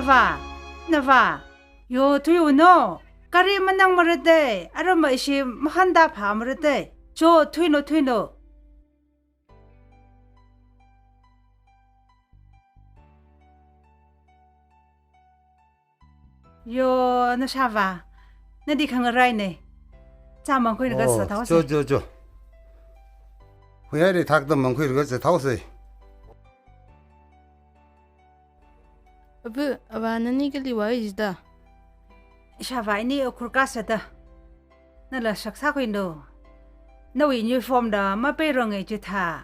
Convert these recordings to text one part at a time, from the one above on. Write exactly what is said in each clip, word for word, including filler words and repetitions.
Nava, Nava, yo thuiuno. Gari manang marate, arama ishi mahanda pha marate. Cho, thuino, thuino. Yo, Nashava, nadi khangaraine. Cha mangkhuilaga, oh, sāthaose. Cho, cho, cho. Huihaire, thakta mangkhuilaga sāthaose. Ava, ava nani kali vāi jida? Ishava ini ukhur kasāda. Nala shak sākhuino. Nawui uniform da mapeironge chitha.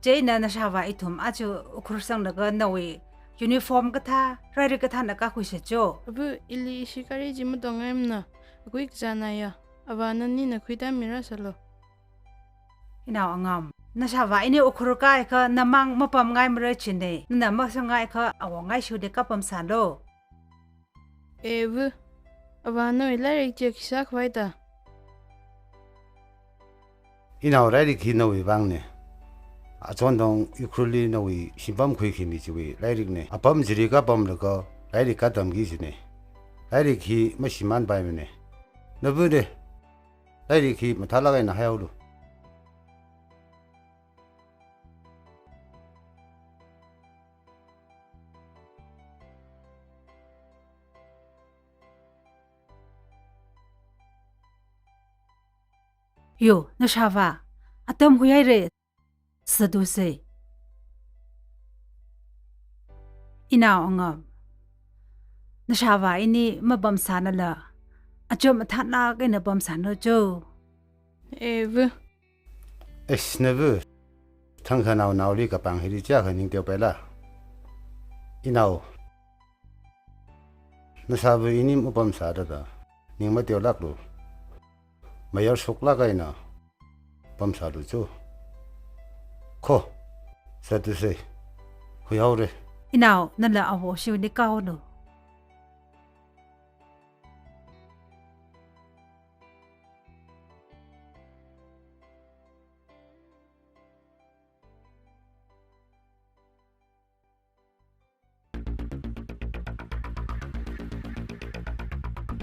Chieina nashava ithum aja ukhur sanglaga nawui uniform kathā, rairik kathāna kakhuisa cho. Ava, ili ishi gari chi matongngaimana, akui kazanaya. Ava nanina khuitāmirasālo. Inao Angam, nashava ini ukhur kaikha namang mapamngaimara chine, nana masangngaikha awongai shudi kapamsālo. Evu, ava nawui lairik chi khi sākhavai da? Inao, lairik hi nawui vāngne. Achondong Ukhrulli nawui shimpam khuikhami chiwui lairikne. Apam chili kapamlaga lairik katamki jine. Lairik hi mashimānpaimane. Navune, lairik hi mathālāk eina haihaolu. Yo, nashava, atam huihaire, sāthuise. Inao Angam, nashava ini mapamsānala, achom athānlāk eina pamsāno cho. Evu. Eish, Navu, thangkhanao naoli kapang hili chiyākha ning teopaila. Inao, nashava ini mapamsāda da, ning mateolāklu. Mayar shoklāk eina pamsālu cho. Kho, sāthuise, huihaore. Inao, nala avo shuni kaolu.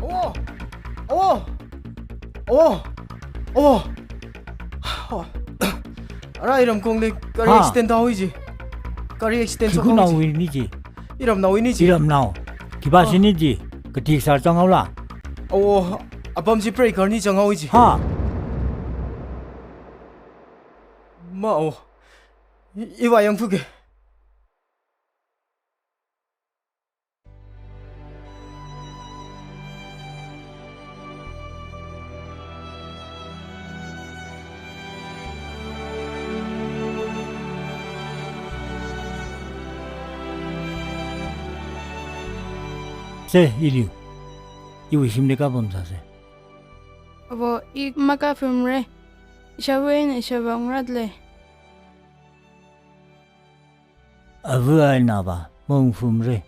Awo! Awo! Awo! Awo! Ara, iram kongli gari, ha, accident tāhaowa ji. Gari accident, khi shokhaowa ji. Khunaowui ni ji? Iramnaowui ni ji. Iramnao. Khipā, ah, shini ji? Kathik sar changhaola? Awo, apam chi breaker ni changhaowa ji. Ha. Ma awo. I, iva yangphuke. Se, iliu. Iwui shimli kapamsāse. Avo, i makaphumre. Ishava eina ishava ungra le. Ava eina ava maungphumre.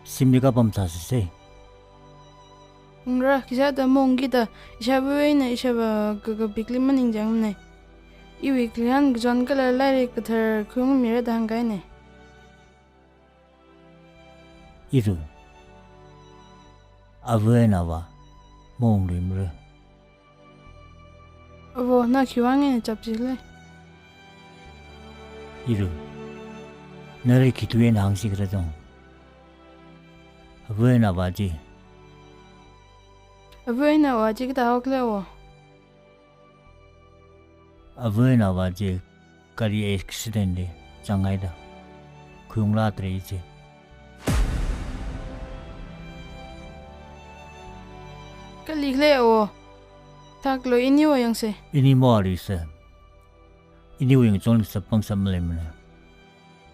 Shimli kapamsāsise. Ungra, khisāda maungkida, ishava eina ishava kakapikli maningchāngmane. Iwui khalei kachon kala lairik kathar khuiungmira da hāngkahaine. Iru. Ava eina ava maungluimara. Avo, na khiwui vang eina chapchile? Iru. Nali khi tui eina hāngsi khala jong, ava eina ava chi. Ava eina ava chi kathā haokhala avo? Ava eina ava chi gari accident li chānghaida khuiunglātra ji. Kali khala avo? Thaklu, iniva yangse. Ini maluise. Iniwui ngachonli sāpang sāmaleimana.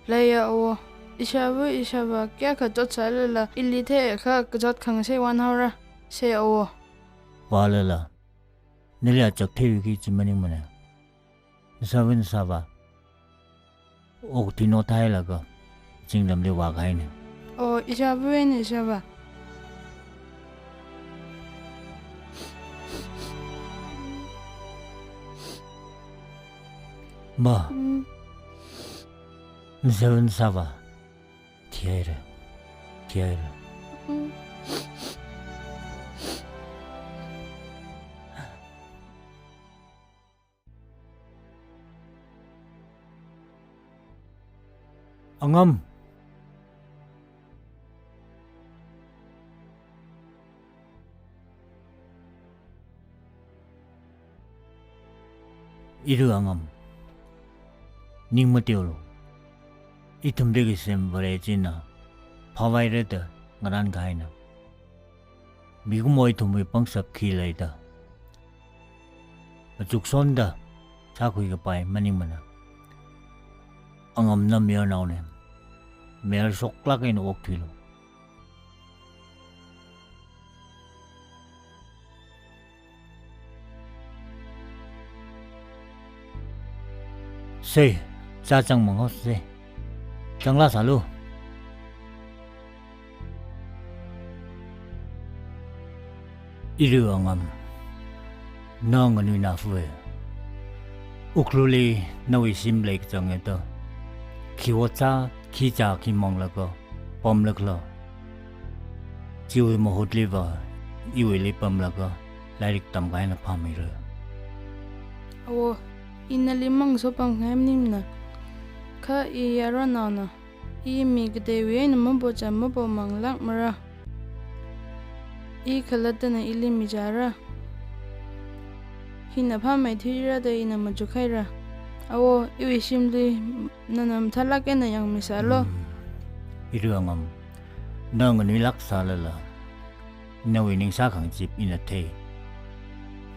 Leiya avo. Ishava, ishava kayākha chotsālala, ili theiakha kachot khangasei vānhaora. Se avo. Vālala, nali achak theiuki chi maningmana. Nashava, nashava. Okathui nao theilaga, zingramli vākahaine. O, ishava eina ishava. Ma. Mm. Nashava, nashava. Thihaira. Kiaira. Angam. Iru Angam. Ning mateolu. Ithumli kasem Vare china phāvaira da ngarān kahaina. Mikumo ithumwui pangshap khi leida, machuk sonda sākhui kapai maningmana. Angamna mayarnaona. Mayar shoklāk eina okthuilu. Sei, chāchang manghaose. Changlā sālu. Iru Angam, na nganuina fue. Ukhrulli nawui shim leikachang eto. Khi otsak, khi chā, khi manglaga pamlakla. Chiwui mahutliva iwuili pamlaga lairik tamkahai eina phāmeira. Awo, ina nali mang sopamkhangai maningmana. Kha i yaronnaona. I mi kateiwui eina mapocham mapomanglākmara. I khalattana ili michāra. Hina phāmeithuira da ina machukhaira. Awo, iwui shimli nana mathālāk eina yangmisālu. Hmm. Iru Angam, na nganuilāk sālala, nawui ningsā khangachip ina thei.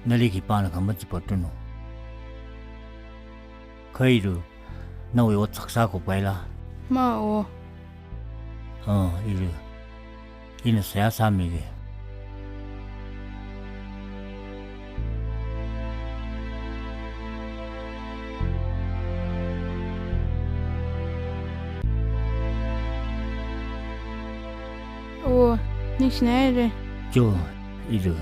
Nali khipāna khamachipatunu. Kha Iru, nawui otsak sākhup kahaila? Ma o. Ah, Iru. Ina seihā sāmige. O, ningshinaire. Cho, Iru.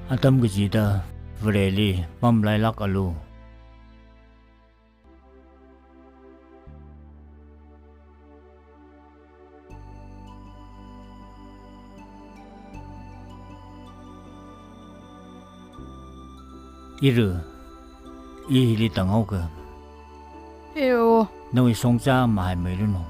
Atam kachida Vareli pamlailākalu. Iru, i hili tānghaoka. Eo. Nawui shongzā mahaimeilunu.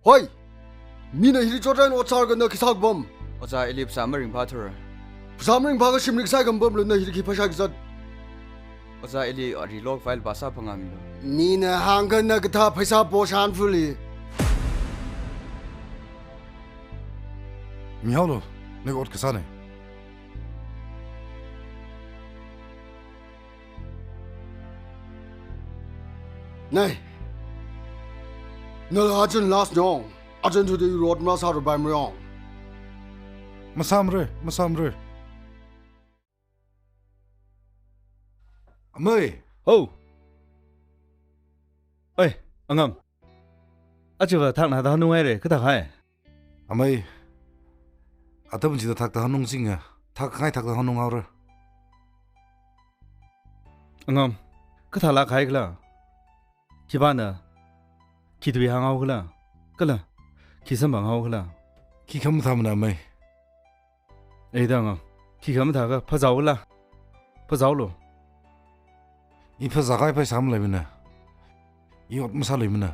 Hoi! Mina hili chotran ot sālaga na khi sākapam? Ojā, ili phasā maringphāthura. Phasā maringphākha shimli kasai khamapamlu, na hili khi phāshai kazat? Oja, ili arilok file vāsā phangā milu. Mina hāngkha na kathā pheisā po shan fuli. Mihaolu, na ot kasāna. Nei. Nala achun last jong. Achun tudi road mala sāra bai mrong. Masāmara, masāmara. Amei. Ho. Oi, angam. Achiva thakna da nungaire, kathā hai. Amei, atam chida thakta hanung singa, thakngai thakta hanung haora. Angam, kathāla khai khala? Khipāna, khi tui hānghao khala? Kala, khi samphang hao khala? Khikha mathāmana amei. Ei da angam, khikha mathākha phāzao khala? Phāzaolu. I phāzākahai pheisā maleimana. I ot masāluimana.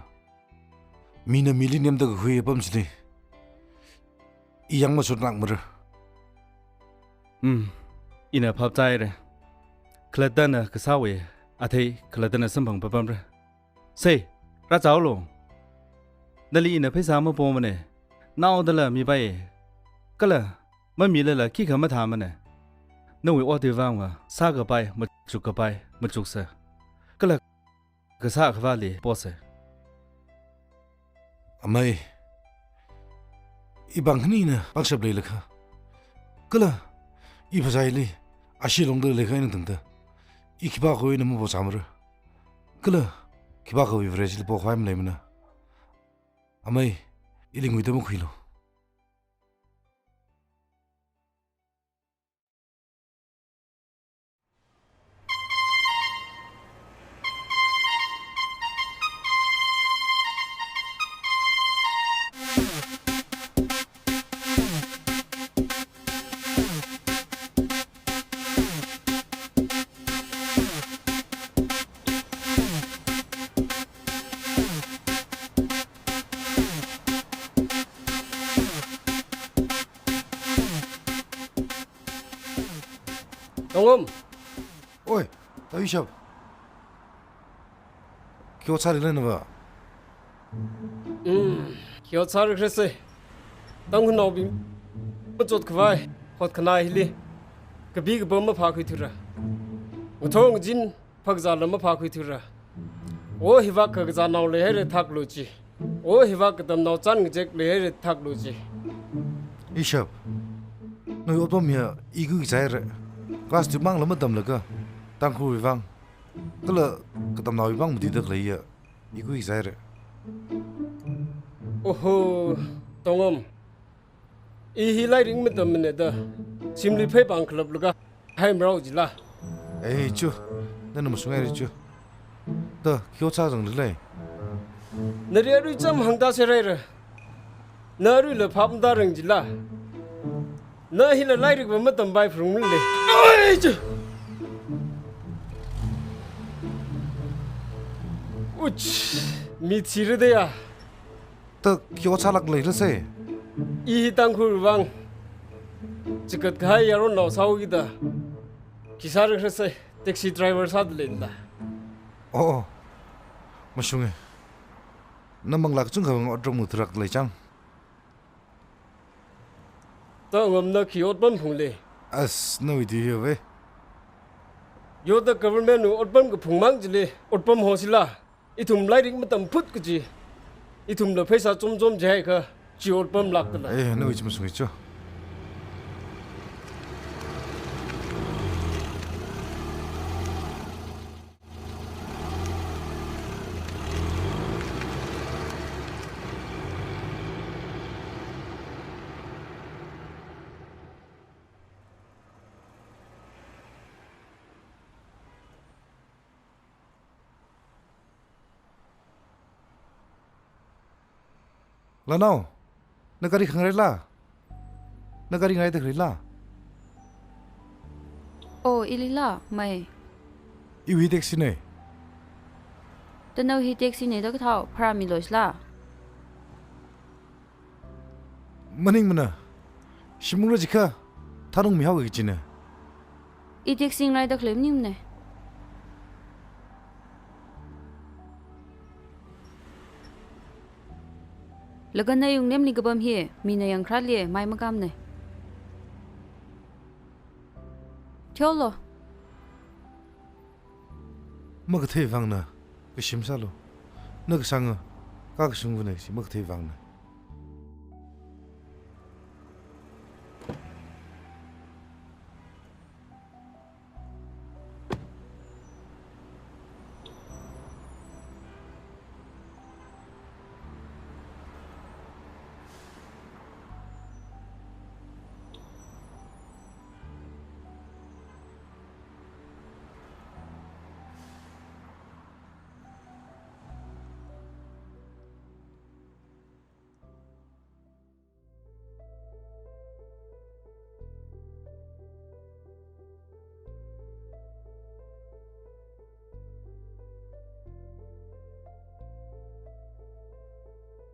Mina millennium da kakhui apam chili. I yang masutnakmara. Hmm, ina phap tāhaira. Khalattana kasāwui athei khalattana samphang papamra. Sei, rāzaolu. Nali ina pheisā mapomana. Naodala mipai. Kala, mamilala khikha mathāmana. Nawui otwui vangva, sākapai, machukkapai, machuksa. Kala, kasā khavāli posa. Amei, i pāng khanina pangshap leilakha. Kala, i phasāli, ashee longda leikha ina tangda. I khipākhawui ina maposāmara. Kala, khipākhawui Vareli pokhavai maleimana. Amei, ili nguida makhuilu. Tongom. Oi, Tawishap. Khi ot sāri lana va? Hmm, khi ot sāri khrese. Tangkhulnaobing machot khavai, hot khanā hili. Kapi kapam maphākhuithura. Ngathor ngazin phakazāla maphākhuithura. O hivak kakazānao leihaira thaklu chi. O hivak katamnao chān ngazek leihaira thaklu chi. Ishap, nawui otpam hiya i khuikazāhaira. Class twelve mangla matamlaga, Tangkhulwui vang, kala katamnaowui vang matuida khaleiya, i khuikazāhaira. Oho, Tongom. I hi lairik matammana da, shimli pheipāng khalap laga, hai marao jila. Ei, chu, nana mashungaira chu. Da, khi ot sāzang lilei. Nali arui chām hāngda seraira. Na aruila phap matāra jila. Na hila lairikva matampai phrung lei. Oi, chu. Uch, mi thira da ya. Ta khi ot sālak leira sei? I hi Tangkhul vang chikat kahai yaronnao sāhaokida. Khi sāra khrese, taxi driver sāda leida. Oh, oh. Mashunga. Na manglā kachungkha vang otram ngathārak leichang. Ta ngamna khi otpam phungli. As, nawui ti hiya ve. Yo ta government wui otpam kaphungmang chili, otpam hosila. Ithum lairik matamphut kaji. Ithumla pheisā chomchom jihaikha, chi otpam lākta la. Eh, nawui chi mashunga cho. Lanao, na gari khangareila? Na gari ngareida khareila? Oh, ilila, mei. Iwui taxi nei. Ta nawui hi taxi nei da kathāo, phara miloisla. Maningmana, shimung rajikha, thanung mihaoki kajina. I taxi ngareida khalei maningmana. Laga na yung nemli kapam hi, mina yangkharāli, mai makamne. Theolo. Makathei vangna, kashim sālu. Na kasanga, kakashung vane shi makathei vangna.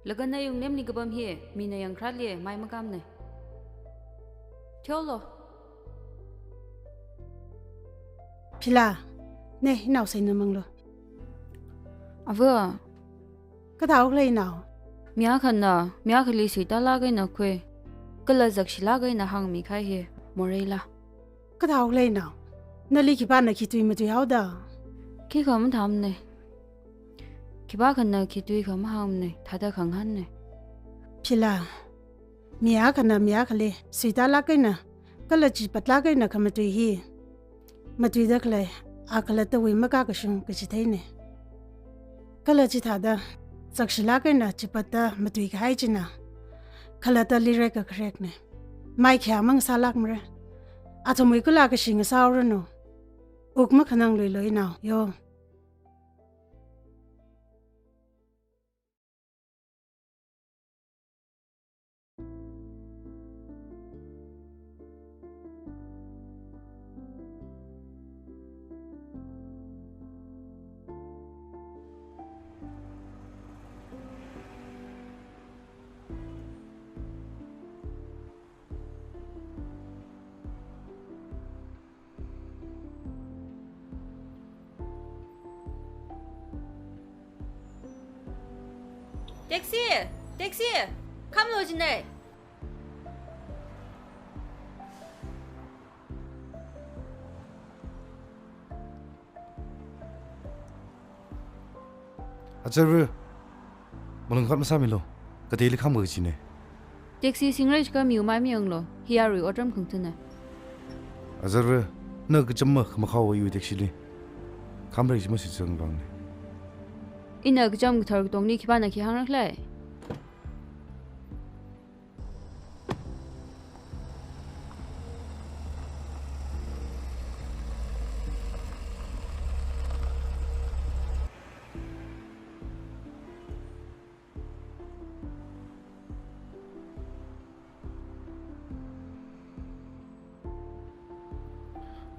Laga na yung nemli kapam hi, mina yangkharāli, mai makamne. Theolo. Phila, ne, inao seina manglu. Ava. Kathāhaokhala inao? Mi akhana, mi akhali suitālāk eina khui. Kala zakshilāk eina hāngmi kahai hi, moreila. Kathāhaokhala inao? Nali khipāna khi tui matuihaoda? Khikha mathāmane. Khipākhana khi tuikha mahāngne, thāda khangahānne. Phila, mi akhana mi akhali suitālāk eina, kala chipatlāk eina khamatui hi, matuida khalei, a khalattawui makakashung kachitheine. Kala chithāda, zakshilāk eina chipatta matui kahai china, khalattali rekkakharekne. Mai khayā mang sālākmara. Athumwui kula kashi ngasāhaoranu. Wuk makhanangluilu inao, yo. Taxi! Taxi! Khamlu jinei! Azarva, malung khat masāmilu, kateili khamkachine. Taxi singrai jiakha miwui mai mayanglu, hi arui otram khangathāne. Azarva, na kacham makhamakhaowa iwui taxi li. Khamrai chi mashitsang vangne. Ina kacham kathar katongli khipāna khi hāngrakhala?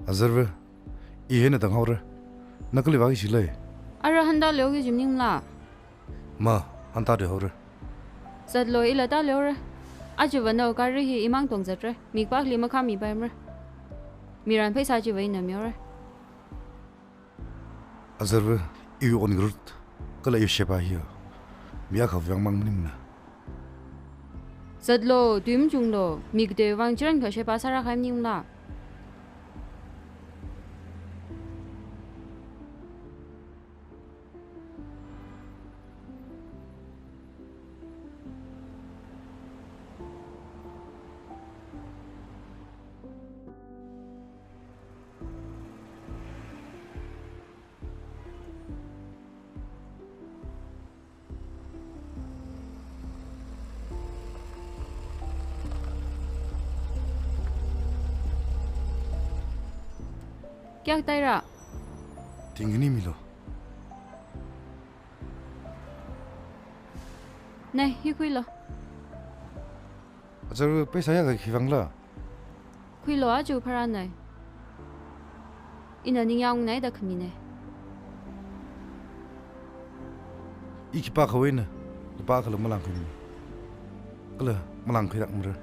Azarva, i hina tanghaora. Na kali vāki jilei? Ara hānda leoki ji maningla? Ma, hānda leohaora. Zatlu, ila tāleohaora. Ajava nawui gari hi imang tongzatra. Mikpakli makhamipaimara. Miran pheisā chiva ina mihaora. Azarva, iwui on ngarut, kala iwui sheba hiya. Mi akha vang mang maningmana. Zatlu, tui machunglu, mi kateiwui vang chirankha sheba sāra kahai maningla. Kayākha tāhaira? Thingkhani milu. Nai, hi khuilu. Azarva, pheisā yākha khi vangla? Khuilu, aja pharānai. Ina ningyāng naida khamine. I khipākhawui eina, lupā khala malāngkhuimana. Kala malāngkhuilākmara.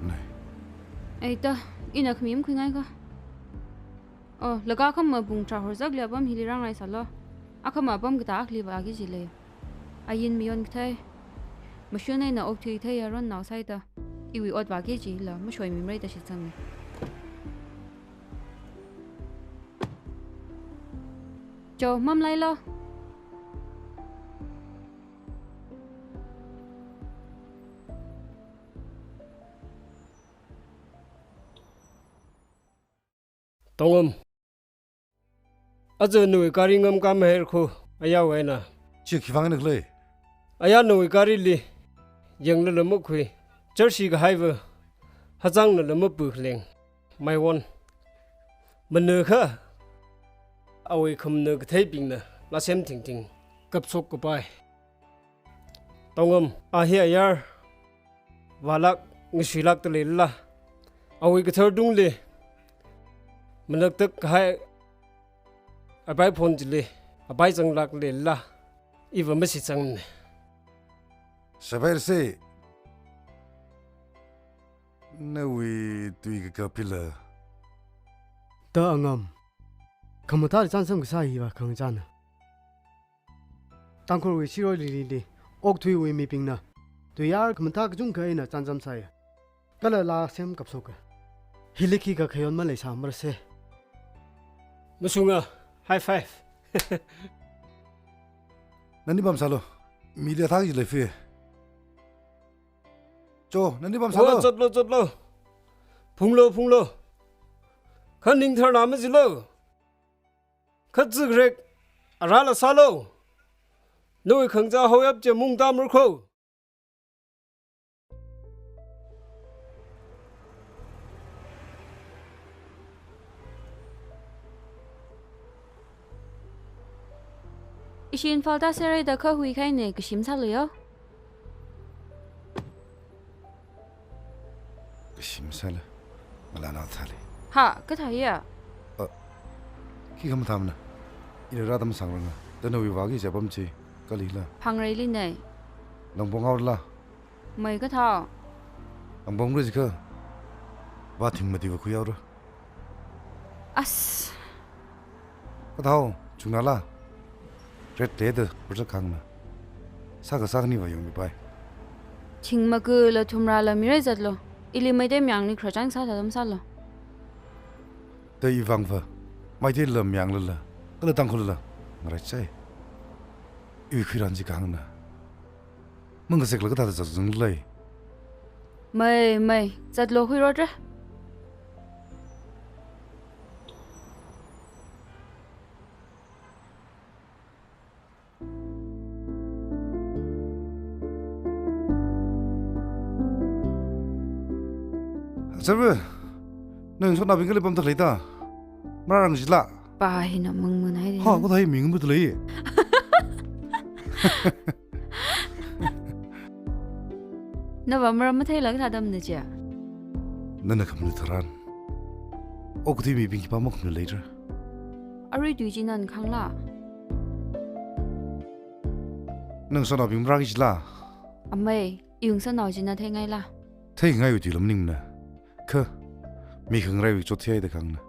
Nai. Eita, ina khami makhuingaikha. Oh, laga akhama pung tharā horzakli apam hili rāngaisālu. Akhama apam katā akhali vāki jilei. Ain mayon kathei. Mashun eina okthui theiya ron nao saida. Iwui ot vāki jila, mashoimimara da shitsangna. Cho, mamlailo. Tongam. Aja nawui gari ngamkā mahaira kho, ayā eina. Chi khivang eina khalei? Ayā nawui garili yanglala makhui, church kahaiva, hachāngnala mapu khaleng, maiwon. Manakha, awui khamna katheibingna, lāsem thingthing, kapshok kapai. Tongam, a hi ayar, vālāk, ngashuilākda leila. Awui kathar tungli, manaktak kahai, apai phon chili, apai zanglāk leila. Iva mashitsangna. Sabar se. Nawui tui kakapila. Da Angam. Khamathāli chānsam kasā hiva khangachāna. Tangkhulwui shiroi lilili, okthuiwui mibingna, tuiyār khamathā kachungkha eina chānjam sāya. Kala lāsem kapshoka. Hili khikha khayon maleisāmara se. Mashunga, high five. Nani pamsālu, media thang ji leifi. Cho, nani pamsālu. Wa, zatlo, zatlo. Phunglo, phunglo. Kha ning tharna majilu. Kha zikrek, arala sālu. Nawui khangachā haoyap chi mungtamra kho. Ishi Imphal tāsera da kha huikahaina, kashim sālu yo. Kashim sālu, ngalānao thāli. Ha, kathāya? A, khi khamathāmana. Ina rātamsangranga. Da nawui vāki kaji apam chi, kalila? Phangreilina. Langpong haorala? Mei kathā? Langpong ri jikha, vāthing mati vākhui haora. As. Kathāo, chungnala. Red day da project kahāngna. Sākha sākhaniva yangmipai. Thing makula thumrala mira zatlo. Ili Meitei mayangli khararchān sāthat tamsālo. Da ivangva, Meiteila mayanglala, kala Tangkhullala, ngaraichai. Iwui khuiran chi kahāngna. Mangasekla kathāda zakzanglei. Mei, mei, zatlo khuirotra. Azarva, nawui ngasotnaobing kali pamda leida? Mararang jila? Pa hina mangmun haida. Ha, kathāi ming mut lei. Nava maram matheila kathā tamna chiya? Nana khamanu tharan, okathui mibing khipā makhamanu leira? Arui tui chi nana khangla? Nawui ngasotnaobing marāki jila? Amei, iwui ngasotnao china theingaila? Theingaiwui tuila maningmana. Kha, mi khangaraiwui chottheihaida kahāngna.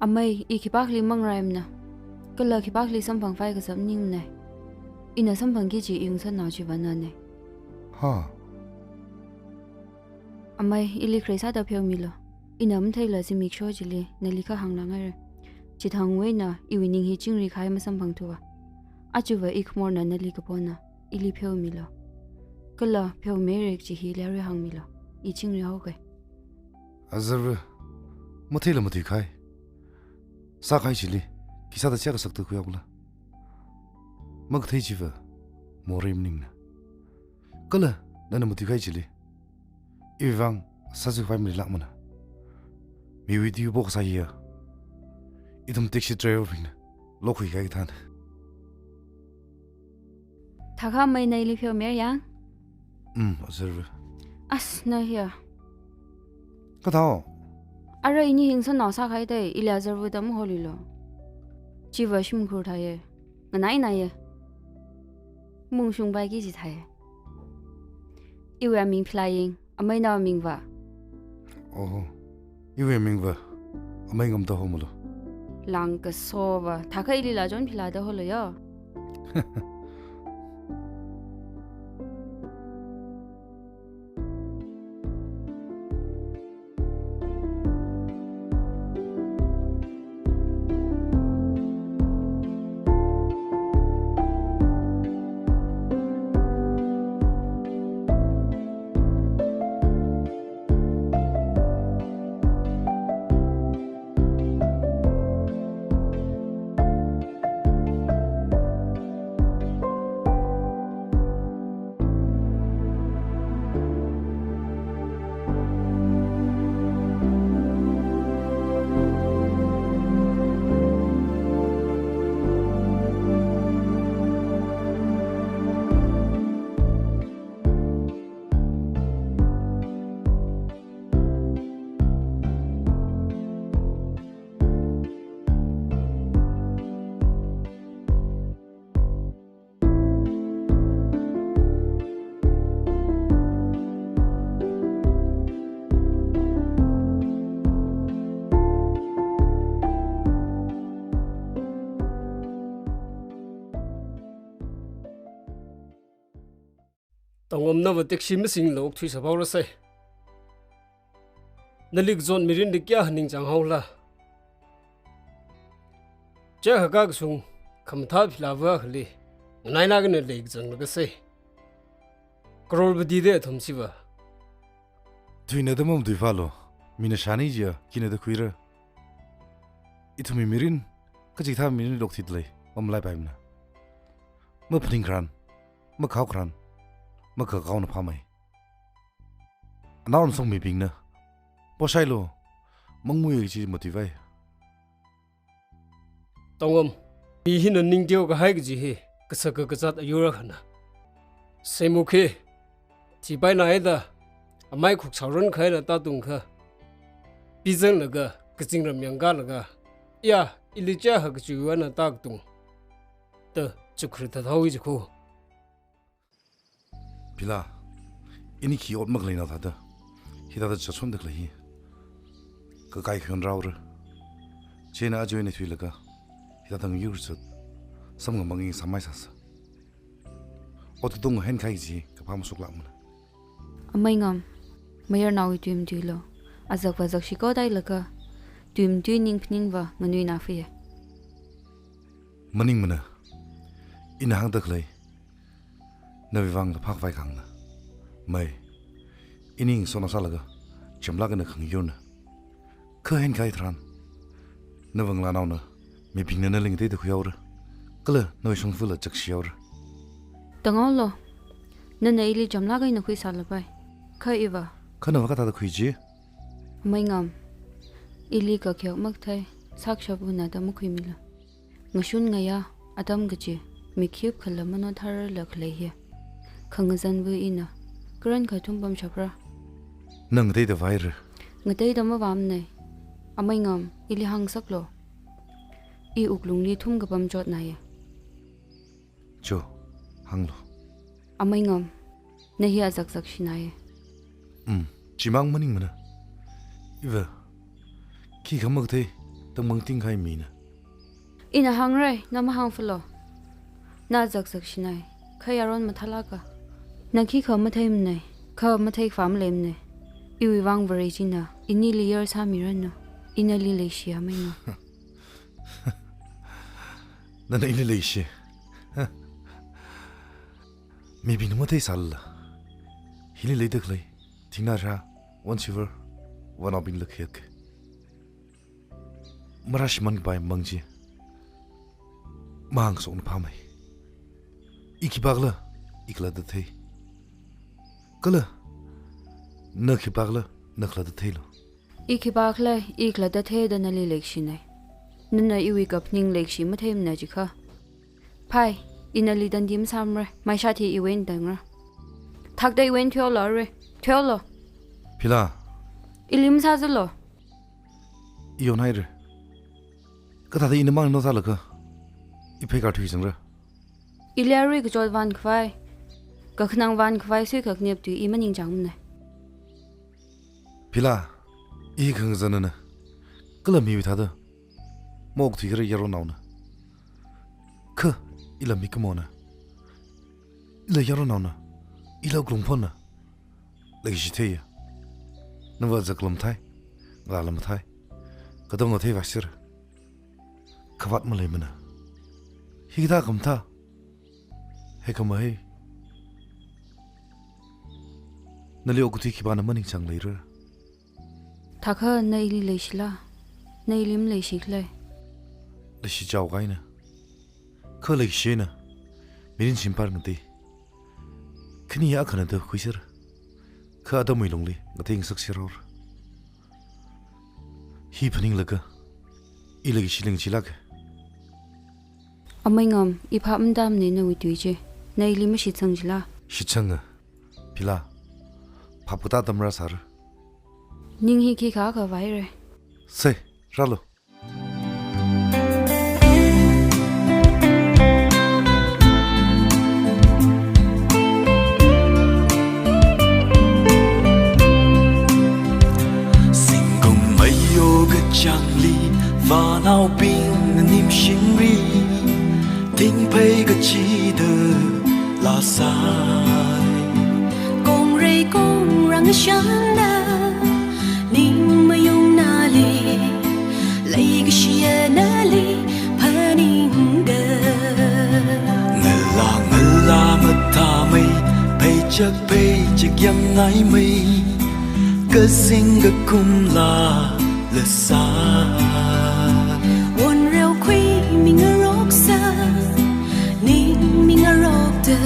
Amei, i khipākhali mangaraimana. Kala khipākhali samphangpai kaji maningmana. Ina samphangki kaji iwui ngasotnao chiva nana. Ha. Amei, ili kharei sāda pheomilu. Ina matheila zimiksho chili nali kahāng nganāra. Chithangwui eina iwui ning hi chingri kahai masamphangthuwa. Ajava i khamorna nali kapona, ili pheomilu. Kala pheomihaira kaji hi lerui hāngmilu. I chingri haoki. Azarva, matheila matuikahai. Sākahai chili, khi sāda chiya kasakta khuihaokla? Makathei chiva, morei maningmana. Kala, nana matuikahai chili, iwui vang sāzakpai maleilākmana. Miwui tui pokasā hiya, ithum taxi driver bingna lokhuikahai kathāna. Thakha Amei, na ili pheomira yang? Um, azarva. As, na hiya. Kathāo? Ara ini hi ngasotnao sākahai thei, ili azarva da maholilo. Chiva shimkhur thāya. Nganainaya. Mungshungpaiki kaji thāya. Iwui aming philāying, Ameinao mingva. Oh, iwui mingva Ameingamda homalu. Langkasova, thakha ilila chon philāda holu yo. Tangom, nava taxi masingla okthuisāphaorasai. Nali kazot mirinli kayākha ningchāng haola. Chihākha kashung khamathā Philava akhali nganailāk eina leikazang lakasai. Crorepati da athum chiva. Thuina da mamatuiphālu. Mina shāni jiakha khina da khuira. Ithumwui mirin kachikathā mirinli lokthit lei, mamalaipaimanei. Maphaning kharan, makhao kharan, makhakao na phāmei. Anaonaosang mibingna, poshailu, mangmui chi matuivai. Tangom, mi hina ning teokahai kaji hi kasaka kazat ayur akhana. Seimukhe, thipaina haida, amai khukchao ran khaila tātungkha, pizanglaga kazingram yangkālaga, ya, ili chihākha kachiwui eina tākatung da chukkhri thathaowi jikho. Phila, ini khi ot makhaleinao thāda, hithāda chachonda khalei hi kakai khayonrāra. Chieina aja eina thuilaga hithāda ngayur zat, samngamang sāmei sāsa. Ot katonga henkahai chi kaphā mashoklākmana. Amei Ngam, mayarnaowui tui matuilu. Azakva zakshi kotailaga, tui matui ning phaningva nganuina fiye. Maningmana, ina hāngda khalei, nawui vangla phākhavai kahāngna. Mei, ini ngasotnao sālaga, chamlāk eina khangayurna. Kha henkahai tharan, nava ngalānaona, mibingna nali ngateida khuihaora. Kala nawui shongfala chakshihaora. Tangolu, nana ili chamlāk eina khuisālapai. Kha iva? Kha nava kathāda khui ji? Amei Ngam, ili kakheok makathei, sākashap unada makhuimilu. Ngashun ngayā, atam kachi, mik khipkhala mano thararla khalei hi. Khangazanva ina, karankha thumpamshapra. Na ngateida vāhaira? Ngateida mavāmanei. Amei Ngam, ili hāngsaklu. I wuklungli thumkapam chotnaiye. Cho, hānglu. Amei Ngam, na hi azakzak shinaiye. Um, chimang maningmana. Iva, khikha makathei, tangmang tingkahai mina. Ina hāngra, na mahāngfalu. Na azakzak shinai, kha yaron mathālāka. Na khikha matheimanei, kha matheikhavā maleimanei. Iwui vang Vare china inili yar sāmiranu. Ina nali leishi, Amei Ngam. Nana ili leishi. Mibingna matheisālala, hili leida khalei thingnā rā, vānshivar, vānaobingla khayākha. Marāshimān kapai mang chi mahāngshokna phāmei. I khipākhala, i khalatta thei. Kala, na khipākhala, na khalatta theilu. I khipākhala, i khalatta theida nali leishinei. Nana iwui kaphaning leishi matheimana jiakha. Phai, ina nali tandi masāmara, maishat hi iwui eina tangra. Thakta iwui eina thuihaolu re, thuihaolu. Phila. Ili masāzalu. I onhaira. Kathāda ina mang no sālaga, i pheikar thuizangra. Ili arui kachot vānkhavai, kakhanang vānkhavai suikhanep tui i maningchāngmanei. Phila, i khangazanna, kala miwui thāda maokthuikharar yaronnaona. Kha, Ila mikumona. Ila yaronnaona. Ila wuklungphonna. Leikashi theiya. Nava zaklam thai. Ngalam thai. Katonga thei vāshir. Khavāt maleimana. Hikathā khamathā. Hei khamahai. Nali okathui khipāna maningchāng leira. Thākha na ili leishila, na ili maleishikhala. Leishi chao kahaina. Kha leikashina. Mirin shimpar ngati. Khani akhana da khuisir. Kha atamwui lungli ngati ngasaksir haora. Hi phaninglaga. I leikashi lingchilāka. Amei Ngam, i phap matamne nawui tui chi. Na ili mashitsang jila. Shitsanga. Phila. Phap katā atam rāsāra. Ning hi khikha khavai re. Sei, rālu. Zingkum meiyo kachāngli, vānaobing nimshimri, thingphei kachida lāsai. Kongrei kongrang shangda, ning mayung nali, leikashiya nali phaningda. Ngala ngala mathāmei, pheichak pheichak yangngaimei, kazing kakumla lāsai. Wonreo khuimi ngaroksa, ning mi ngarokda,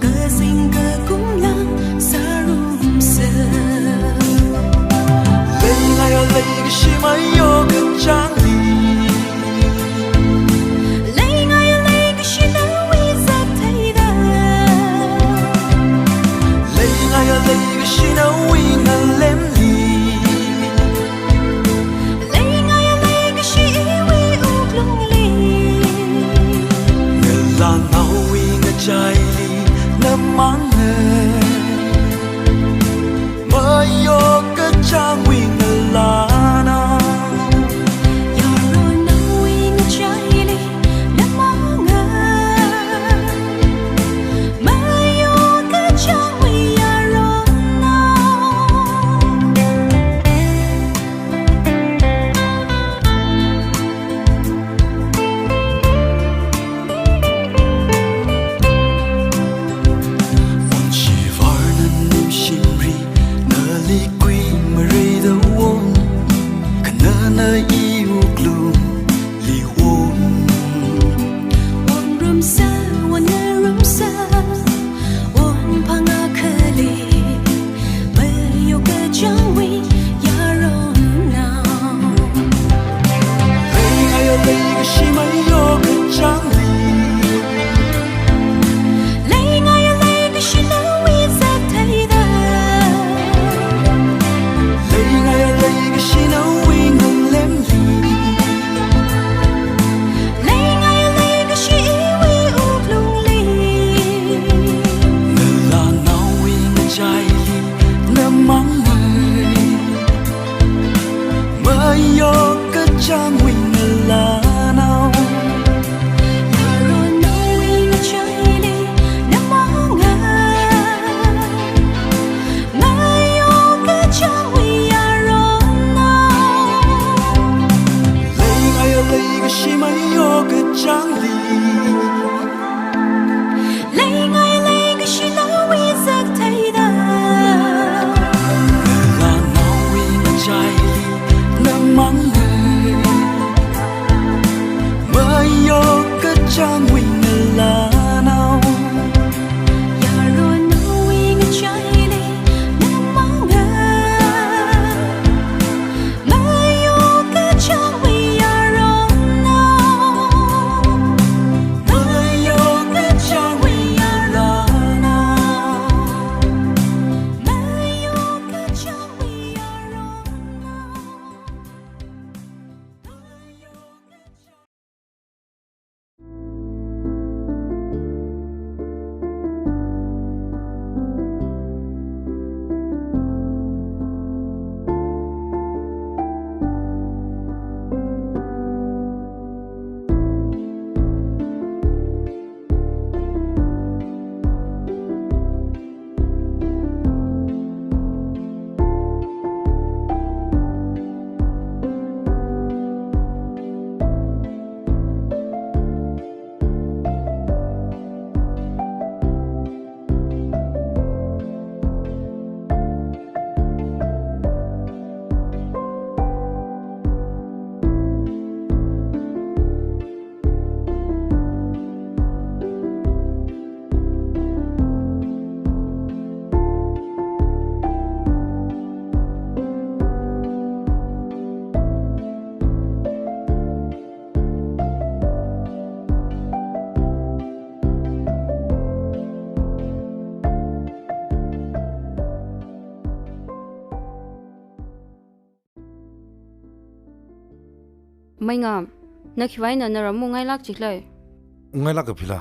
kazing kakumla sārumsa. Leingaiya leikashi meiyo kachāngli. Leingaiya leikashi nawui zat theida. Leingaiya leikashi nawui ngalemli. Lei Meingam, na khiwui eina naram ungngailāk jikhala? Ungngailāka Phila.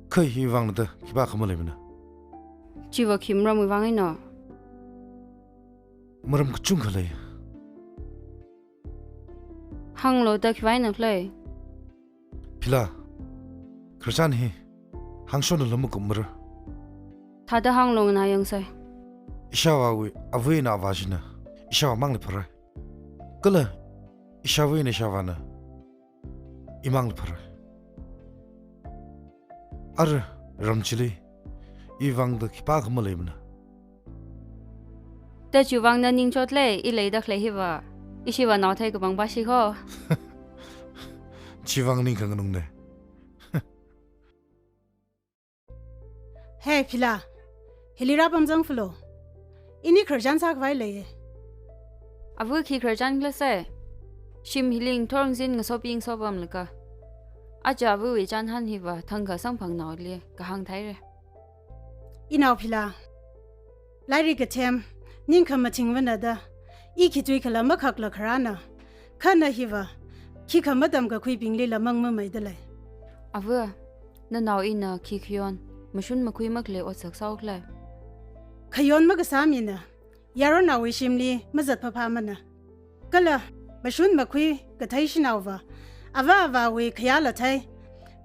Kha hi vangna da khipākha maleimana. Chiva khi maramwui vang eina? Maram kachungkha lei. Hānglu da khiwui eina khala? Phila, khararchan hi hāngshonlala makupmara. Thāda hānglu nganā yangsei. Ishāvāwui avā eina avā china ishāvā mangli pharai. Kala ishāvā eina ishāvāna imangli pharai. Ara ram chili iwui vangda khipākha maleimana. Da chiwui vang na ningchot lei, i leida khalei hiva. Ishiva nao theikapang ba shi kho. Chiwui vang ning khanganungne. Hey, Phila. Hili rāpamzang phalo. Ini khararchan sākhavai leiye. Ava khi khararchan khala sei? Shim hili ngathor ngazin ngasopi ngasopamlaga, aja avawui chānhan hiva thangkha samphangnaoli kahāng thaire. Inao Phila, lairik kathem, ning khamathingvana da, i khi tuikhala makhakla kharāna, kha na hiva, khikha matamkakhuibinglila mangmamei dalei. Ava, nanao ina khi khayon, mashun makhui makhalei otsak sāhaokhala? Khayon makasā mina, yaronnaowui shimli mazat phaphāmana. Kala, mashun makhui kathei shanaova, avā avāwui khayāla thei,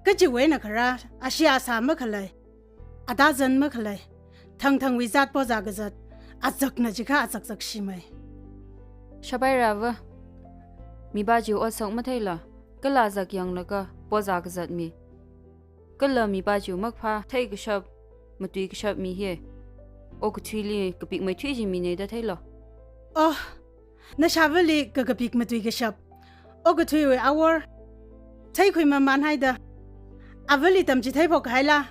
kachiwui eina kharā, ashee asā makhalei, atazan makhalei, thangthangwui zat pozā kazat, azakna jikha azakzak shimei. Shapaira ava, mipā chiwui otsak matheila, kala azak yanglaga pozā kazat mi. Kala mipā chiwui makphā theikashap, matuikashap mi hi okathuili kapikmeithui chi mine da theilo. Oh, nashāvali kakapik matuikashap, okathuiwui awor theikhui mamānhaida, avali tamchithei phok kahaila?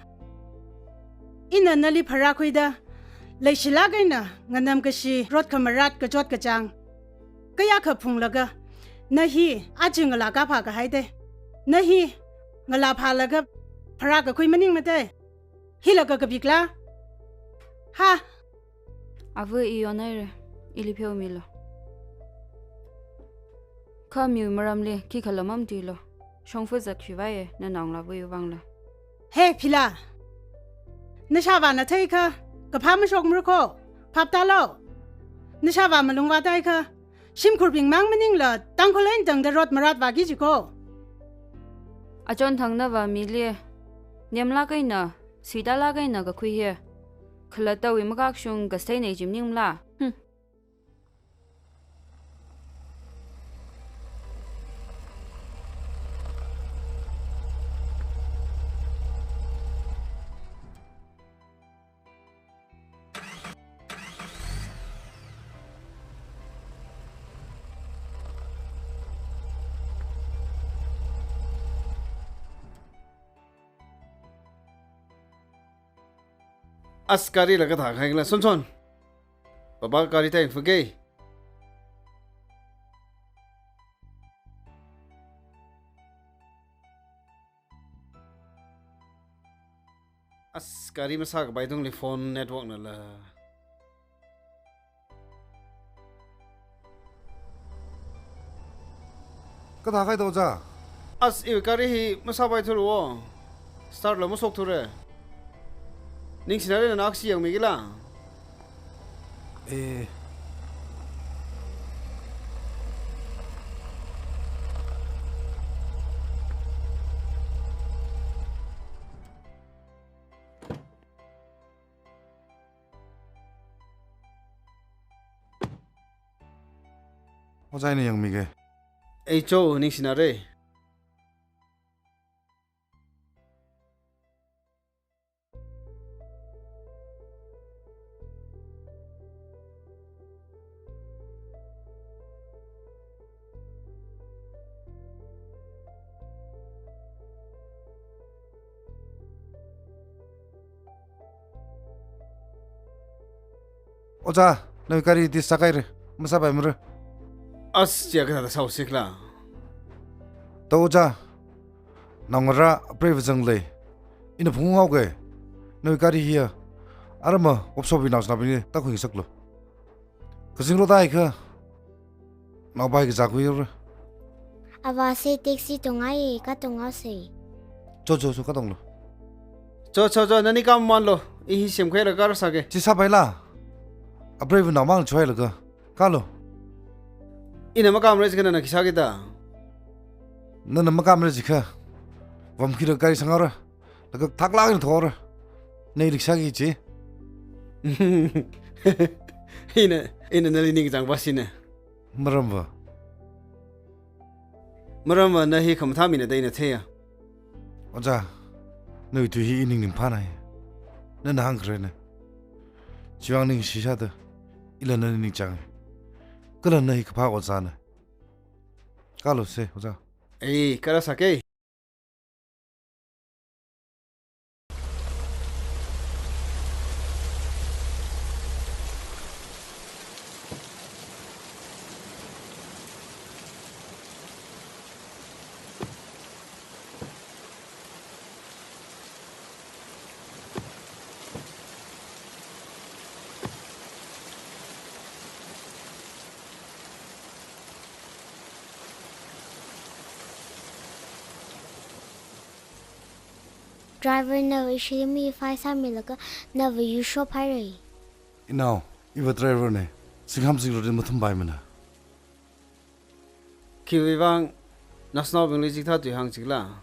Ina nali pharākhuida, leishilāk eina nganamkashi rot khamarat kachot kachāng kayākha phunglaga, na hi aja ngalā kaphā kahaide. Na hi ngalā phālaga pharākakhui maningmade. Hila kakapikla? Ha! Ava, i yonhaire, ili pheomilu. Kha miwui maramli khikhala mamatuilu. Shongfa zatkhuivaiye, nanao ngalāva̱wui vangla. Hey, Phila! Nashāvāna theikha, kaphā mashokmara kho, phap tālu. Nashāvā malung vātaikha, shimkhurbing mang maningla, Tangkhul eina tangda rot maratvāki jikho. Achonthang nava mili, nemlāk eina, suitālāk eina kakhui hi khalattawui makakshung kaseinei chi maningmala? Hmm. As, gari la kathā khaila, Sonson. Papa gari thai fage. As, gari masākapai tungli phone network nala. Kathā khaida ojā? As, iwui gari hi masāpaithura o. Start la mashokthura. Ningshinare, nana aksi yangmikila? Eh. Ojā, ina yangmige. Ei cho, ningshinare. Ojā, nawui gari discharge haire, masāpaimara. As, chiya kathāda sāhaosikhala? To ojā, naongarā apreiva zanglei, ina phungunghaoke, nawui gari hiya arama workshop wui naoshinabingli tākhuingasaklu. Kazing rot tāhaikha, naopai kazā khuihaora. Avāsei, taxi tongaiye, katonghaosei. Cho, cho, cho, katonglu. Cho, cho, cho, nani kamamanlu. I hi semkhuilaga rāsāke. Chi sāpaila. Apreiva naomang chihailaga. Kalu. Ina makamara jiakha nana khi sāki da? Nana makamara jiakha, vamkhuilaga gari sanghaora. Laga thaklāk eina thohaora. Nali leisāki kaji. Ina, ina nali ningkachāng pāshina. Maramva? Maramva na hi khamathā mina da ina theiya. Ojā, nawui tui hi i ningli phānai. Nana hāngkharena. Chiwuivang ningshi sāda, ila nali ningchānga. Kala na hi kaphā ojāna. Kalusei, ojā. Ei, kala sāke. Driver na ishili mi fai sāmilaga nava yuishop haira. Inao, iva driver na. Singham singrotli mathumpai mana. Khiwuivang, naoshinaobingli chikathā tui hāng jikhala?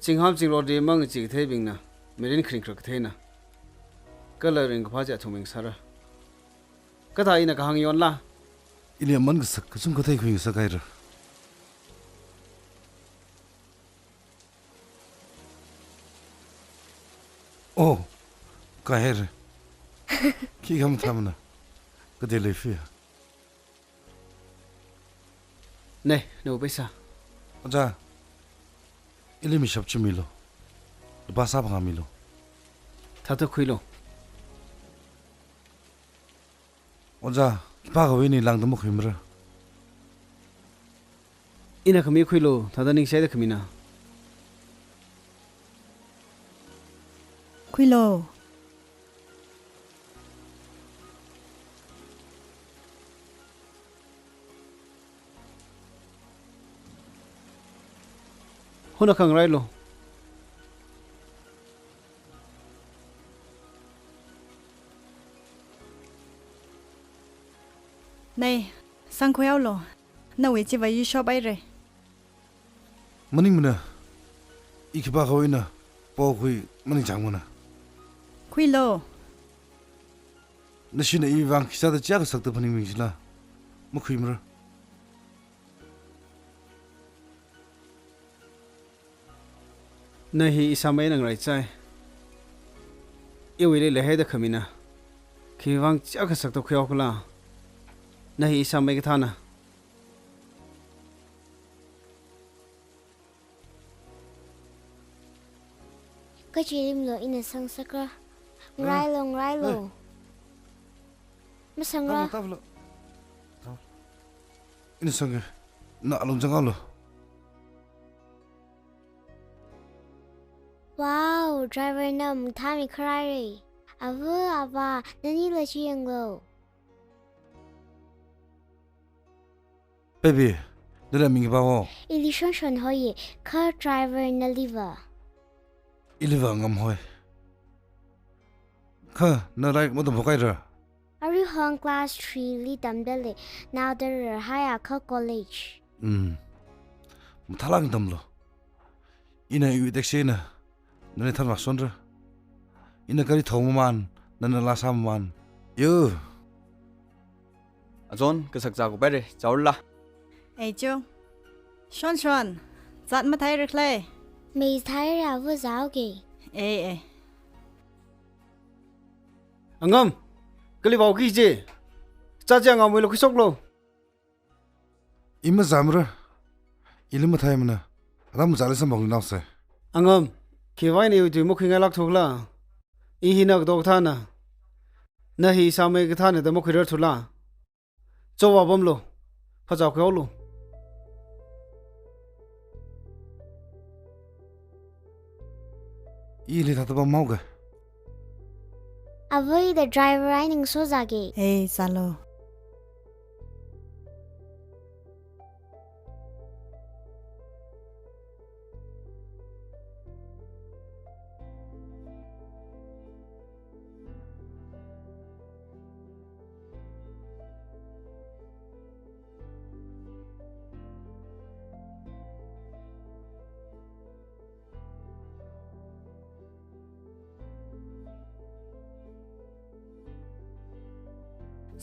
Singham singrotli mangachee katheibingna mirin kharing kharak katheina. Kala ringkaphā chi athumwui ngasāra. Kathā ina kahāng yonla? Ili aman kasak kachungkha theikhui ngasakhaira. Oh, kahaira. Khi khamathā mana. Kathā lei fiya. Nei, nawui paisa. Ojā, ili mishap chi milu. Lupā sāphangā milu. Thāda khuilu. Ojā, khipākhawui eina lāngda makhuimara. Ina khami khuilu, thāda ningshida khamina. Khuilu. Huna khangarailu. Nei, sangkhuihaolu. Nawui chiva yuishop haira. Maningmana, i khipākhawui eina pokhui maningchāngmana. Khuilu. Nashina iwui vang khisāda chiyākha sakta phaningmi jila. Makhuimara. Na hi ishāmei eina ngaraichai. Iwuili leihaida khamina. Khiwuivang chiyākha sakta khuihaokhala? Na hi ishāmei kathāna. Kachilimlu, ina sangsakra. Ngarailu, ngarailu. Hey. Masangra. Tavlu, tavlu. Ina sangke. Na alung zanghaolu. Wow, driver na mathāmi kharāra. Ava, avā, nanila chi yanglu. Baby, nala ming khipā ho? Ili Shonshon hoiya, kha driver naliva? Iliva Ngam hoi. Kha, na lairik matamphok haira? Aruihon class three li tamda lei, naoda rarhaiakha college. Hmm. Mathālāk eina tamlu. Ina iwui taxi eina nali thanvāshonra. Ina gari thou mamān, nana laa sāmamān. Yo. Azon, kasak zākup haira, zāhaora. Ei, cho. Shonshon, zat mathāhaira khala? Mei thāhaira, ava zāhaoke. Ei, ei. Angam, kali vaoki kaji? Zat chi Angamwuila khuishoklu. I mazāmara. Ili mathāmana. Atam zāli samphangnaosei. Angam, khiwuivang ina iwui tui makhuingailākthu khala? I hi na kato kathāna. Na hi ishāmei kathāna da makhuirarthula. Cho, vāpamlu. Phazā khuihaolu. Ili thāda pamhaoke. Ava, ida driver eina ngaso zāke. Ei, zālu.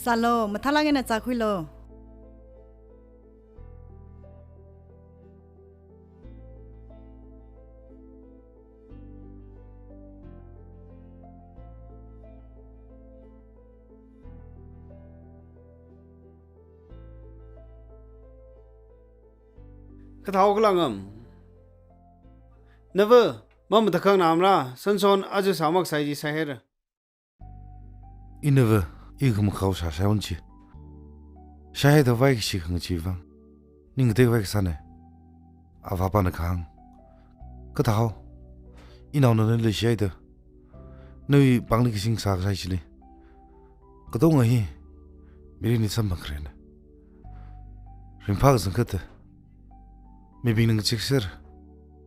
Chālo, mathālāk eina chākhuilo. Kathāhao kala ngam? Nava, mamatakhang namra, sanson aja sāmaksai chi sāhaira. Inava, i khamakhao shāshai unchi. Shāhaida vaikashi khangachee vang. Ning kateivai kasāna. Avāpana kahāng. Kathāhao. Inaona nali leishihaida. Nawui pāngli kashing sākasai chili. Katonga hi, mirinli samphangkharena. Ringphā kazang khata. Mibingna ngachikser.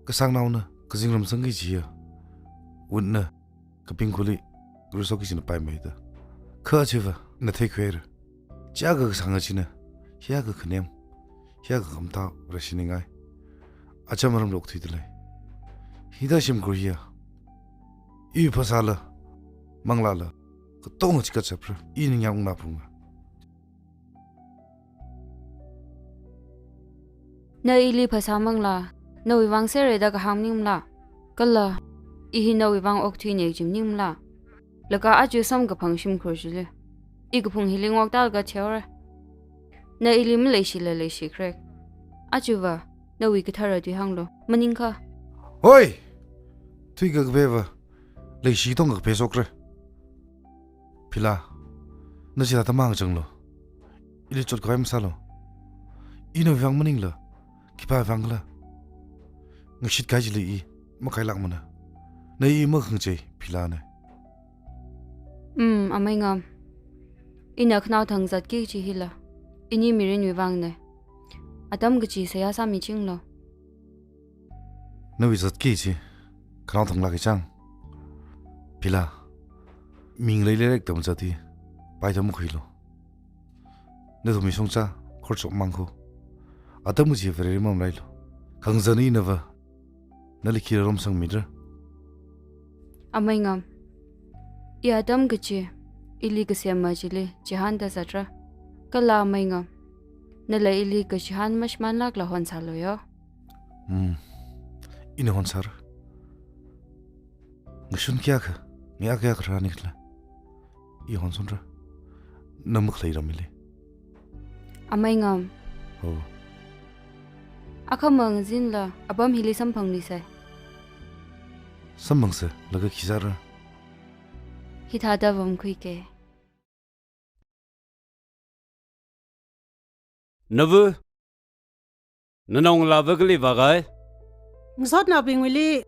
Kasāngnaona, kazingram zangki kajiya. Wunna, kapingkhurli, rusoki kajina paimeida. Kha chiva, na theikhuira. Chiakha kasānga china, hiakha khanem, hiakha khamtha rashiningai. Acham aramli okthuidalei. Hithā shimkhur hiya. I phasāla, manglāla, katonga chikat chapra, i ningyang ungna phunga. Na ili phasā manglā, nawui vang serre da kahāng maningmala. Kala, i hi nawui vang okthuine kaji maningmala. Laga aja samkaphang shimkhur chili. I kaphung hili ngokta laga theora. Na ili maleishila leishikhare. Ajava, nawui kathara tui hānglo. Maningkha. Hoi! Thuika kapeva. Leishi tongka kape shokra. Phila, na chithāda mangachanglo. Ili chotkhavai masālo. I nawui vang maningla, khipāwui vang khala? Ngashitkahai chili i makailākmana. Na i makhangachei, Philana. Mm, amei ngam. Ina khanaothang zatki kaji hila. Ini mirinwui vangna. Atam kachi seihā sāmichinglo. Nawui zatki kaji, khanaothanglāka chang. Phila, mi ngalei leilāk atam zat hi, paida makhuilo. Nathumwui shongza, khorchok mangkho. Atam kaji Vareli mamalailo. Khangazan inava, nali khila romsangmira? Amei ngam. I atam kachi, ili kasema chili, chihānda zatra. Kala amei ngam. Nala ili kachihān mashimānlākla honsālo yo. Hmm. Ina honsāra. Ngashun kayākha, ngayā kayākha rāni khala. I honsonra. Na makhalei ramli. Amei ngam. Ho. Akhama ngazinla, apam hili samphangmisei. Samphangsa, laga khi sāra? Hithāda vāmkhuike. Nava, nanao ngalāva kali vākahai? Ngasotnaobingwuili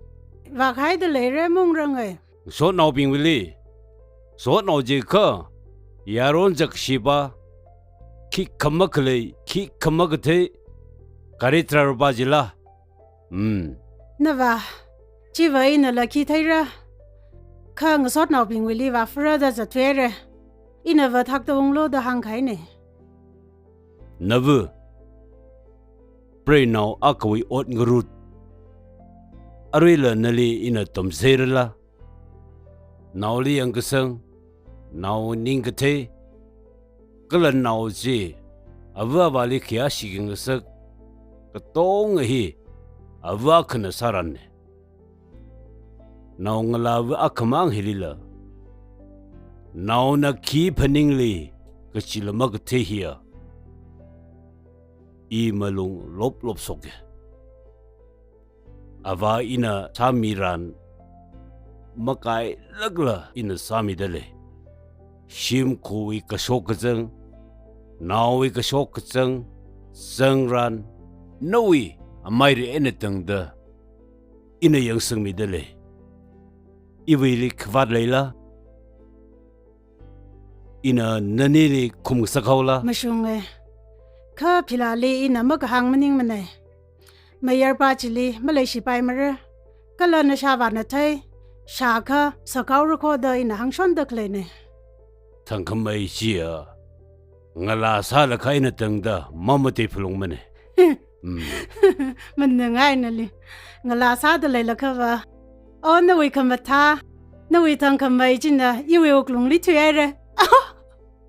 vākahaida leira, maungrangai. Ngasotnaobingwuili, ngasotnao jikha, yaron zakshipa, khikha makhalei, khikha makathei, gari driver pa jila. Hmm. Nava, chiva inala khi theira. Kha ngasotnaobingwuili vāfara da zatthuira. Inava thakta unglo da hāngkahaina. Nava, preinao akhawui ot ngarut. Aruila nali ina tamseirala. Naoli yangkasang, nao ning kathei, kala nao chi, ava avāli khayāshi khangasak, katonga hi, ava akhana sāranna. Nao ngalāva akhamang hilila. Naona khi phaningli, kachila makathei hiya. I malung loplop shoka. Avā ina sāmiran makailākla ina sāmidalei. Shimkhurwui kashok kazang, naowui kashok kazang, zangran, nawui amaira eina tangda ina yangsangmidalei. Iwuili khavāt leila, ina nanili khumngasak haola? Mashunga. Kha Philali ina makahāng maningmana. Mayarpa chili maleishipaimara. Kala nashāvāna thei, shākha sākhaora kho da ina hāngshonda khaleina. Thangkhamei chiya, ngalā sālakha eina tangda mamatei phalungmana. Hmm. Manungngai nali. Ngalā sāda leilakhava, o nawui khamathā, nawui thangkhamei china iwui wuklungli thuihaira.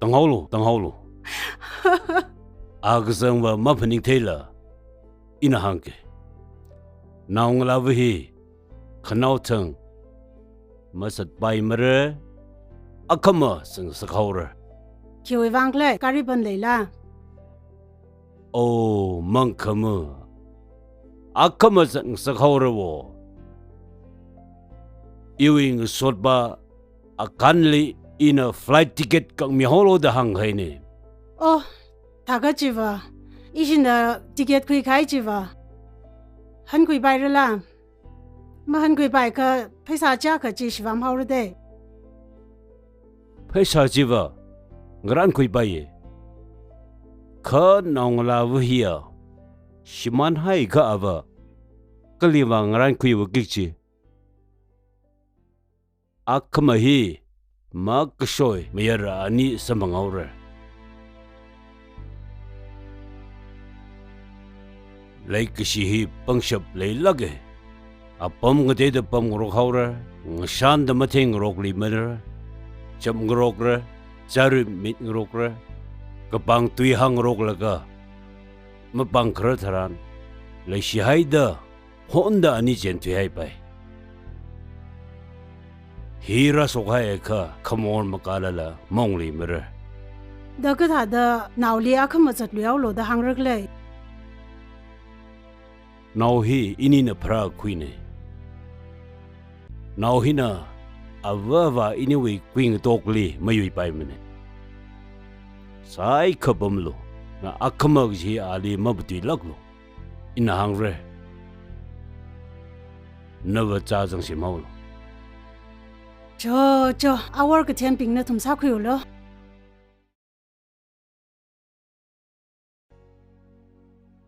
Tanghaolu, tanghaolu. Akazangva maphaningtheila, ina hāngke. Naongalāva hi khanaothang mazatpaimara, akhama zangngasakhaora. Khiwui vang khala, gari ban leila? Oh, mangkhama. Akhama zangngasakhaora wo. Iwui ngasotpa Akanli ina flight ticket kangmihaolu da hānghaine. Oh, thākha chiva. Ishina ticket khuikahai chiva. Hankhuipairala? Mahankhuipaikha pheisā chiyākha chi shivamhaora de. Pheisā chiva ngarankhuipaiye. Kha naongalāva hiya shimānhaikha ava kaliva ngarankhuiva kik chi. Akhama hi makashoi mayara ani samphanghaora. Leikashi hi pangshap leilāke. Apam ngateida pamngarokhaora, ngashanda matheingarokluimara, chapngarokra, chāri mitngarokra, kapang tui hāngngaroklaga mapangkharar tharan leishihaida honda ani chenthuihaipai. Hi rāshokhaiakha khamor makālala maungluimara. Da kathāda naoli akhama zatluihaolu da hāngra khala? Nao hi inina pharākhuine. Nao hina avāva iniwui kuingatokli mayuipaimane. Saikha pamlu, na akhama kaji ali mapatuilāklu. Ina hāngra. Nava chā zangshimhaolu. Cho, cho, awor kathembingna thumsākhuiulu.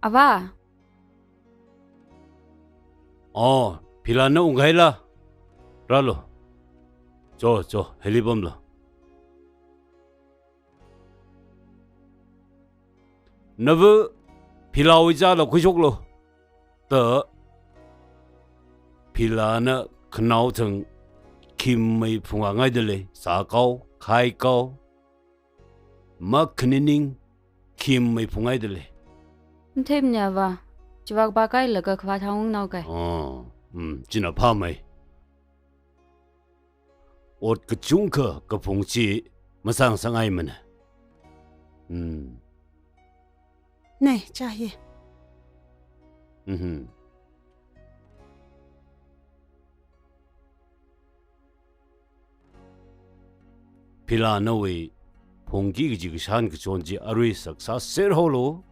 Avā. Oh, Phila na unghaila. Rālu. Cho, cho, hili pamlu. Nava Philawui chāla khuishoklu. Da Philana khanaothang khim meiphungngaida lei, sākao, khaikao, makhaning khim meiphungngaida lei. Mathemne avā, chiwui vang pākailaga khavāt hāngnao kai. Oh, mm, china phāmei. Ot kachungkha kaphung chi masāngasakngaimana. Hmm. Nei, chā hi. Mhm. Phila nawui phungki kaji kashan kachon chi arui shaksāserhaolu.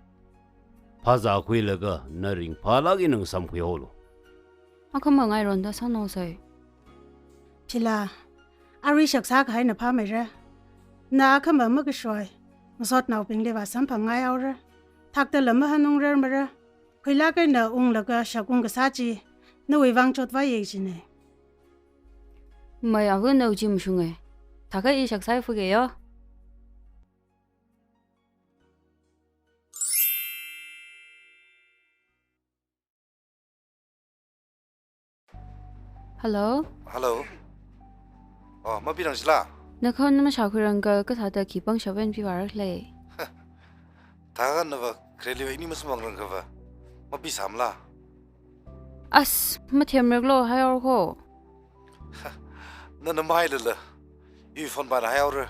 Phazākhuilaga na ringphālāk eina ngasamkhuihaolu. Akhama ngaironda sānaosei. Phila, arui shaksākahaina phāmeira. Na akhama makashoi ngasotnaobingli vāsamphangngai haora. Thakta lam mahanungrarmara. Khuilāk eina unglaga shakung kasā chi nawui vang chotvāya jine. Mei, ava nao chi mashunge. Thakha i shaksāfake yo. Hello? Hello. Oh, mapinang jila? Nakhon mashākhuirangka kathāda khi pangshap eina pivāra khala? Thakha nava khareli ini masamphangranghaiva mapisāmala? As, mathemreklo haihaora kho. Nana mahailala, i phone pana haihaora.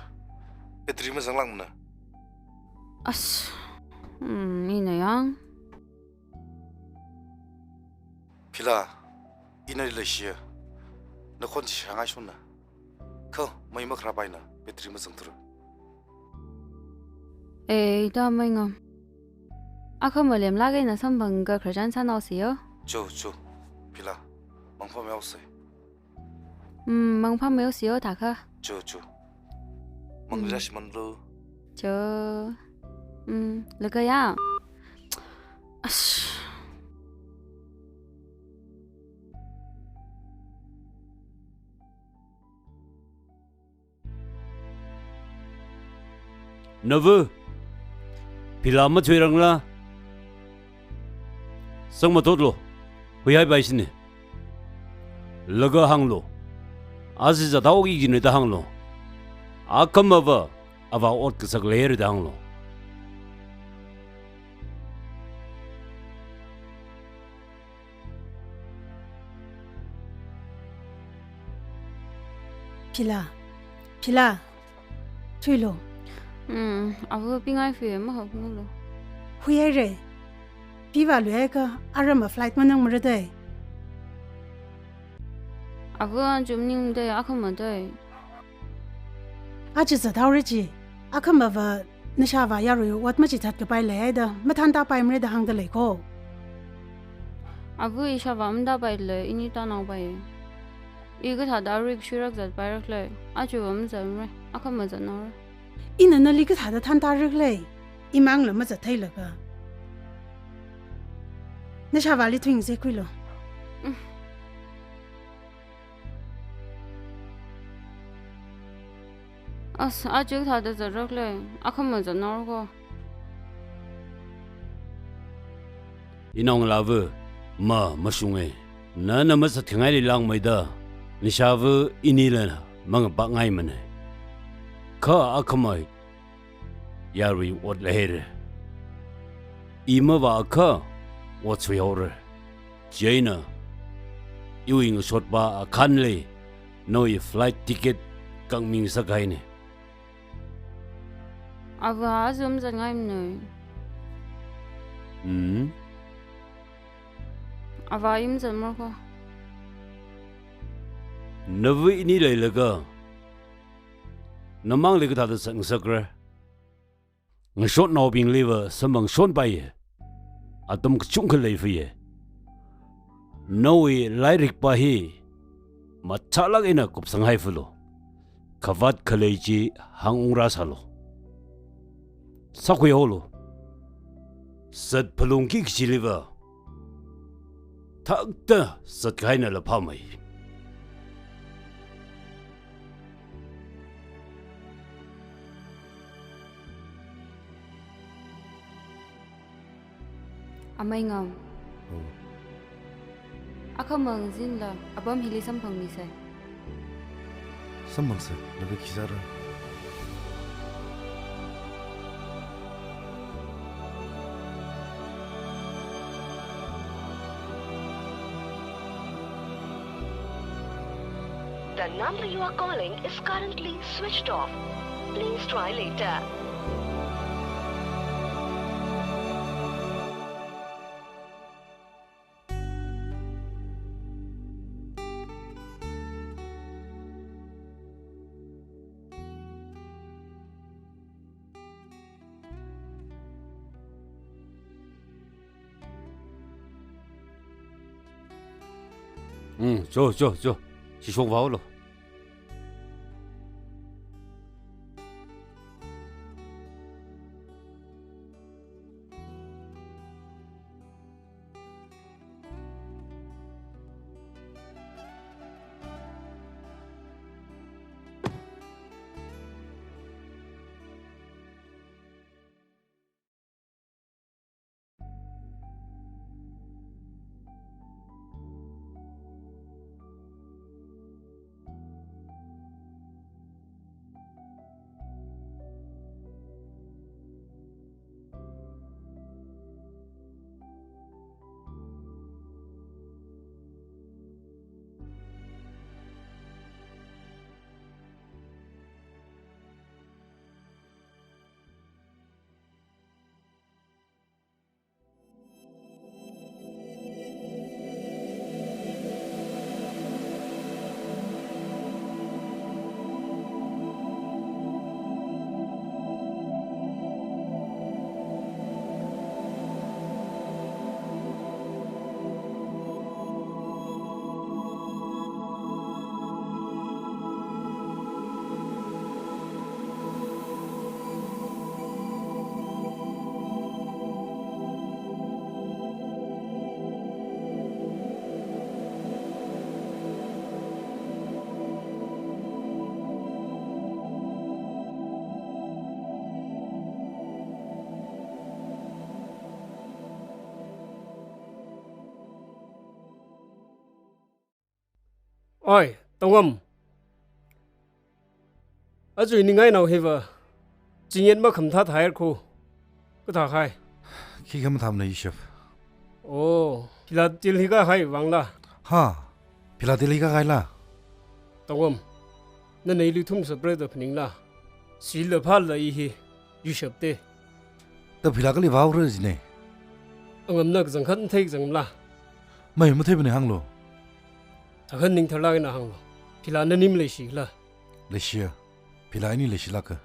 Battery mazanglākmana. As, hmm, ina yang. Phila, ina leishiya. Nakhon chi shangai shonna. Kho, mei makharāpaina, battery mazangthura. Eh, da mei ngam. Akhama lemlāk eina samphangka khararchan sānaosei yo. Cho, cho. Phila, mangphāmeihaosei. Hmm, mangphāmeihaosei yo thakha. Cho, cho. Mangli rāshimānlu. Cho. Hmm, laga ya. Ash. Nava, Phila mathuirangla? Sangmatotlu, huihaipai shine. Laga hānglu. Ashi zathaoki kajine da hānglu. Akhamava, avā ot kasak leira da hānglu. Phila, Phila, thuilu. Hmm, ava pingai phi ma hap ngulu. Huihaira. Pi vāluihaiakha, aramva flight manangmara dei. Ava aja maningmara dei, akhama dei. Aja zathaora chi, akhamava nashāvā yarui ot machithātkapai leihaida, mathāntāpaimara da hāngda lei ko. Ava ishāvā matāpailei, ini tānaopai. I kathāda arui kashuirak zatpairakhala, ajava mazatmara, akhama zatnaora. Ina nali kathāda thāntārakhala, imangla mazatheilaga. Nashāvāli thuingasakhuilu. Mm. As, aja kathāda zatrakhala, akhama zatnaora ko. Inaongalāva, ma, mashunga. Nana mazatkhangaili langmeida, nashāva inila mangapakngaimana. Kha akhama yarui ot leihaira. I mavāakha ot suihaora. Chieina, iwui ngashotpa Akhanli nawui flight ticket kangmingasakhaina. Ava aja mazatngaimana. Hmm? Ava i mazatmara ko. Nava ini leilaga, namangli kathāda zatngasakra? Ngashotnaobingliva samphangshonpaiya. Atam kachungkha leiphiya. Nawui lairikpa hi machālāk eina kupsanghaifalu. Khavāt khalei chi hāngungrāsālu. Sākhuihaolu. Zatphalungki kachiliva thakta zatkahainala phāmei. Amei Ngam. Oh. Akhama ngazinla apam hili samphangmisei. Samphangsa, nava khi sāra? The number you are calling is currently switched off. Please try later. Hmm, cho, cho, cho. Shishok vāhaolu. Oi, Tongam. Aja ningai nao hiva Chingyan makhamathā thāhaira kho. Kathā khai? Khi khamathā mana ishap. Oh, Phila Delhi kahai vangla? Ha, Phila Delhi kahaila? Tongam, nana ili thumsapra da phaningla? Sila phala i hi, yuishapte. Da Phila kali vāura jine. Angamna kachangkhat matheikazang mala? Mai matheimana hānglu. Thakhan ning tharlāk eina hānglu. Phila nani maleishila? Leishiya. Phila ini leishilāka.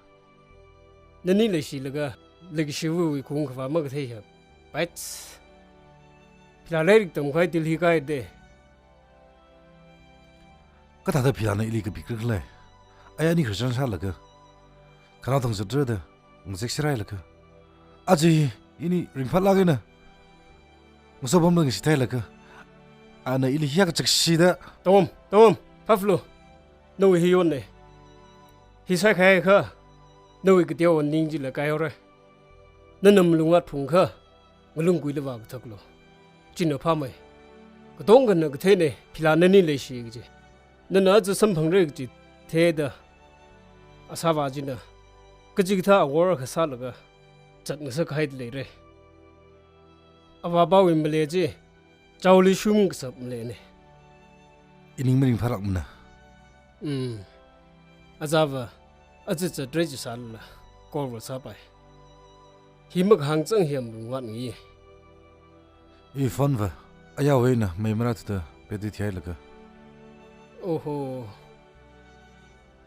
Nani leishilaga, leikashiwui khaung khavā makathei hap. Pats. Phila lairik tamkahai Delhi kahaide. Kathāda Philana ili kapikra khala? Aya ini khararchan sālaga, khanaothang zatra da ngazek sirailaga, aja hi ini ringphālāk eina ngaso pamda ngashitheilaga, ana ili hiyākha chakshida. Tongam, Tongam, phaplu. Nawui hi yonne. Hi saikhaiakha, nawui kateowa ning chila kaihaora. Nana malungvāt phungakha, ngalung kuila vākathaklu. China phāmei. Katongkhana katheine, Phila nani leishi kaji. Nana aja samphangra kaji theida, asāvā china kachikathā awor akha sālaga zatngasak haida leira. Avāpāwui malei chi, chaoli shum kashap maleine. Ining maringphālākmana. Mm. Ajava, aja zatra chi sālala, call va sāpai. Hi makahāng chang hi malungvāt ngi. I phone va, ayāwui eina mei marāthuda battery thihailaga. Oho.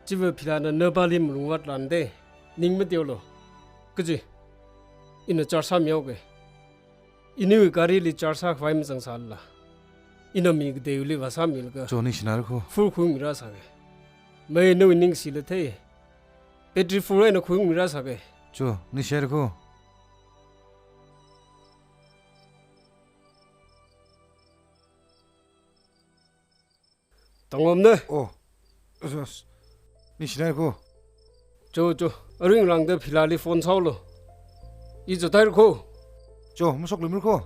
Chiva Philana napāli malungvātlānde, ning mateolu. Kaji, ina charge sāmihaoke. Iniwui garili charge sākhavai mazangsālala, ina mi kateiwuili vāsāmilaga. Cho, ningshināra kho. Full khuiungra sāke. Mei nawui ning sila thei. Battery full eina khuiungra sāke. Cho, ningshira kho. Tongam ne? Oh. As, as. Ningshināra kho. Cho, cho. Aringrangda Philali phone sāolu. I zathaira kho. Cho, mashoklumira kho.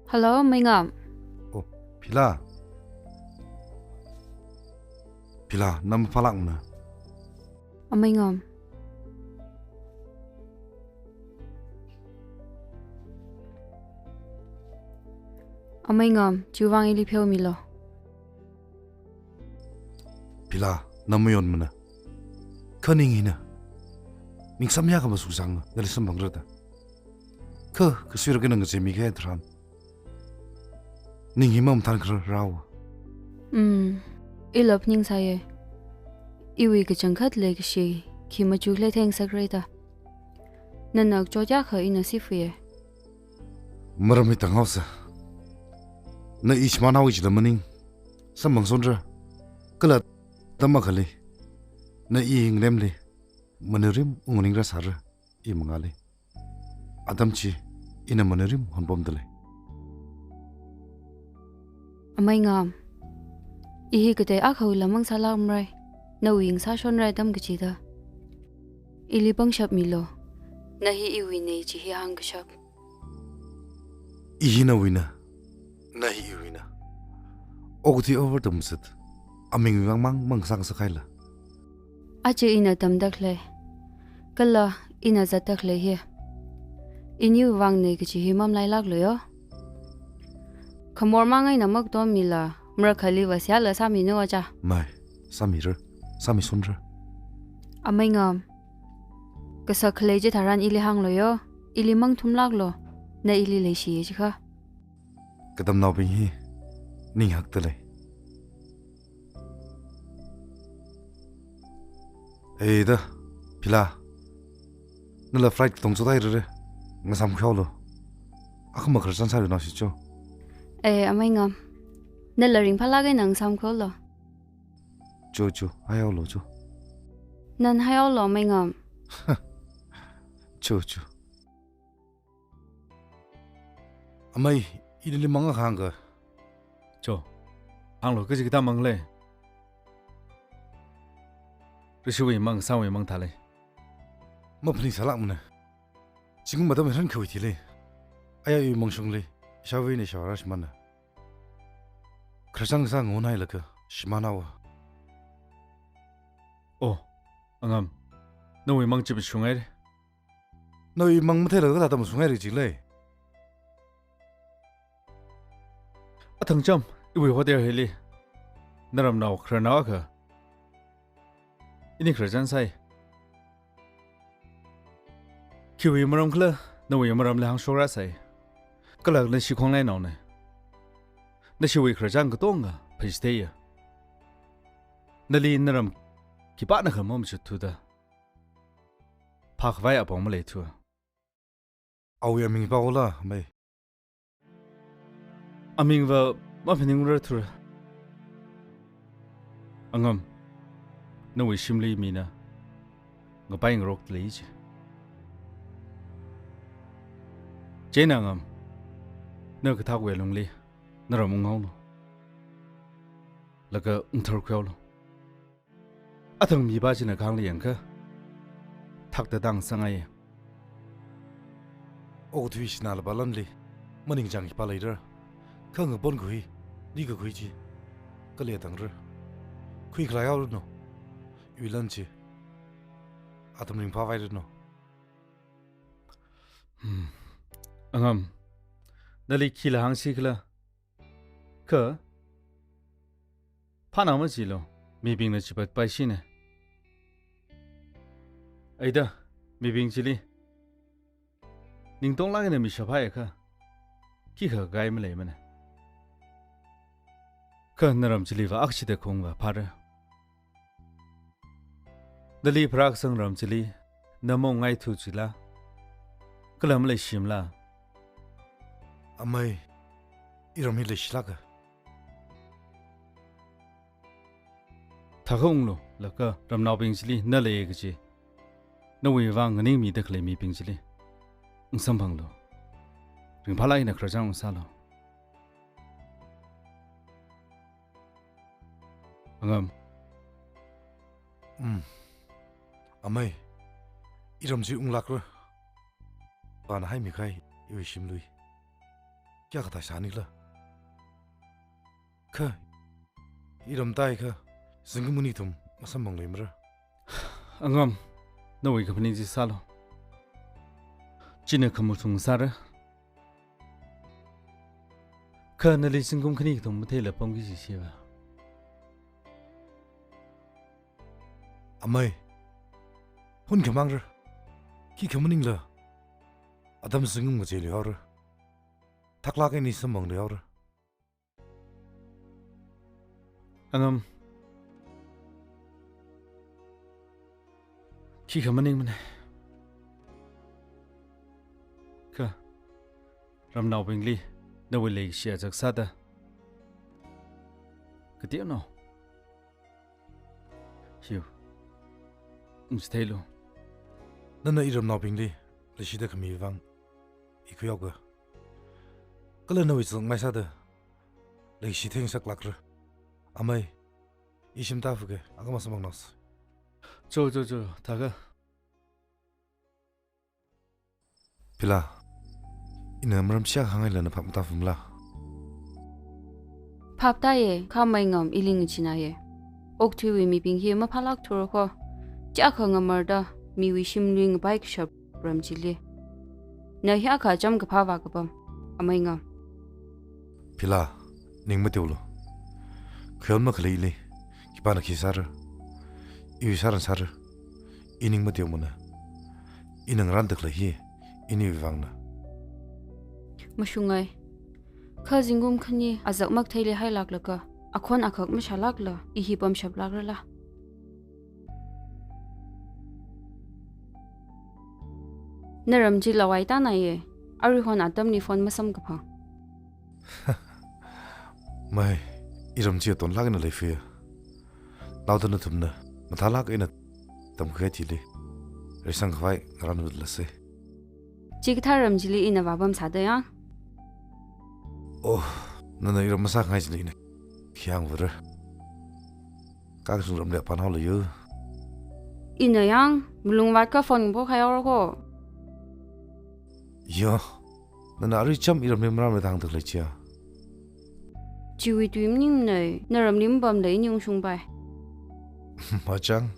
Hello, Meingam. Oh, Phila. Phila, na maphālākmana. Ameingam. Ameingam, chiwui vang ili pheomilu. Phila, na mayonmana. Kha ning hina. Ning samyākha masuisanga, nali samphangra da. Kha, kasuirak eina ngacheimi kahai tharan, ning hi mamathan kharar rao. Mm, ila phaningsāya. Iwui kachangkhat leikashi, khi machu khalei theingasakra da. Nana kachot yākha ina sifuiya. Maram hi tānghaosa. Na i shimānhaowa jila maning, samphangsonra. Kala atam akhali, na i ngalemli, manurim unganingra sāra, i mangāli. Atam chi, ina manurim honpamda lei. Ameingam, i hi katei akhawui lamang sālākmara, nawui ngasāshonra atam kachida. Ili pangshap milu, na hi iwuine chi hi hāngkashap. I hi nawuina, na hi iwuina. Okathui over tamzat, amingwui vang mang mang sāngasakhaila. Aja ina tamda khalei, kala ina zatda khalei hi, iniwui vangna kaji hi mamalailāklu yo. Khamor mang eina makatom mila, marakhali va seihāla sāminu aja. Mai, sāmira, sāmisonra. Ameingam, kasak khalei chitharan ili hānglu yo, ili mangthumlāklu, na ili leishiya jiakha. Katamnaobing hi, ning hakda lei. Ei da, Phila. Nala flight katong chothairara. Ngasāmkhuihaolu. Akhama khararchan sāluinaosi cho. Ei, Ameingam. Nala ringphālāk eina ngasāmkhuihaolu. Cho, cho. Haihaolu, cho. Nana haihaolu, Ameingam. Cho, cho. Amei, ili limang akha hāngka. Cho, hānglu, kachikathā mang lei. Rishiwui mang, sāwui mang thālei. Maphaning sālākmana. Zingkum atam hran khavai thili, aya iwui mangshungli, ishāvā eina ishāvā rāshimāna. Khararchān kasā ngunhailaga shimānhaowa. Oh, angam, nawui mang chi mashungngaira. Nawui mang matheilaga kathāda mashungngaira jilei? Athang cham, iwui hotel hili naramnao khararnao akha ini khararchān sai. Khiwui maram khala, nawui maramli hāngshok rāsai. Kala nashi khongnainaona. Nashiwui khararchān katonga phāchitheiya. Nali naram khipānakha mamachut thuda, phākhavai apong maleithu. Awui aming pāhaola, amei? Amingva maphaningra thura. Angam, nawui shimli mina ngapai ngarokda lei chi. Chieina angam, na kathakwui lungli naram unghaolu. Laga ungtharkhuihaolu. Athang mipā china kahāngli yangakha, thakta tāngsangngaiya. Okathui sinā lapā lanli maningchāng khipā leira? Kha ngapon khui, li kakhui chi kali atangra. Khuikhalei haoranu. Iwui lan chi atam ringphāvairanu. Hmm. Angam, nali khila hāngsi khala? Kha phāna majilu, mibingna chipatpaishina. Aida, mibing chili ningtonglāk eina mishap haiakha, khikha kakai maleimana. Kha naram chiliva akshida khungva phāra. Nali pharākasang ram chili na maungngaithu jila, kala maleishimala? Amei, iram hi leishilāka. Thākha unglu, laga ramnaobing chili na lei kaji, nawui vang nganingmida khalei mibing chili ungsamphanglu. Ringphālāk eina khararchān ungsālu. Angam. Mm. Amei, iram chi unglākra. Vāna haimi kahai iwui shimlui kayākha thāshānikhala? Kha iram tāhaiakha zingkum khani kathum masamphangluimara. Angam, nawui kaphaning chi sālu. China khamashung sāra. Kha nali zingkum khani kathum matheila pamki kaji chiva? Amei, hun khamangra. Khikha maningla, atam zingkum ngacheiluihaora. Thaklāk eina samphangluihaora. Angam, khikha maningmana. Kha ramnaobingli nawui leikashi azak sāda kateonao hiu ungchitheilu. Nana iramnaobingli leishida khami vang ikhuihaoka. Kala nawui zangmai sāda leikashi theingasaklākra. Amei, ishim tāfuka, akha masamphangnaosa. Cho, cho, cho, thākha. Phila, ina maram chiyākha hāngngailana phap matāfumala? Phap tāya, kha amei Ngam, ili ngacheenāya. Okathuiwui mibing hi maphālāk thura kho. Chiyākha ngamarda, miwui shimlui ngapai kashap ram chili na hiyākha chām kaphā vākapam, amei Ngam. Phila, ning mateolu. Khayon makhaleili khipāna khi sāra? Iwui sāran sāra. I ning mateomana. Ina ngarānda khalei hi iniwui vangna. Mashungngai. Kha zingkum khani azak maktheili hailāklaga, akhon akhak mashālākla, i hi pamshaplākrala? Naram chi lavai tānaiya, aruihon atamli phone masamkaphang. Mei, iram chi atonlāk eina leifuiya. Naoda nathumna mathālāk eina tamkhuihai thili reisangkhavai ngarānlāsa. Chikathā ram chili ina vāpamsāda yang. Oh, nana iram masākhangai chili ina khi hāngvāra? Kakashung ramli pānhaolu yo. Ina yang, malung vātkha phone ngapokhaihaora kho. Yo, nana arui cham iramli maramli da hāngda khalei chiya? Chiwui tui maningnei, naramli mapamla ini ungshungpai. Machang,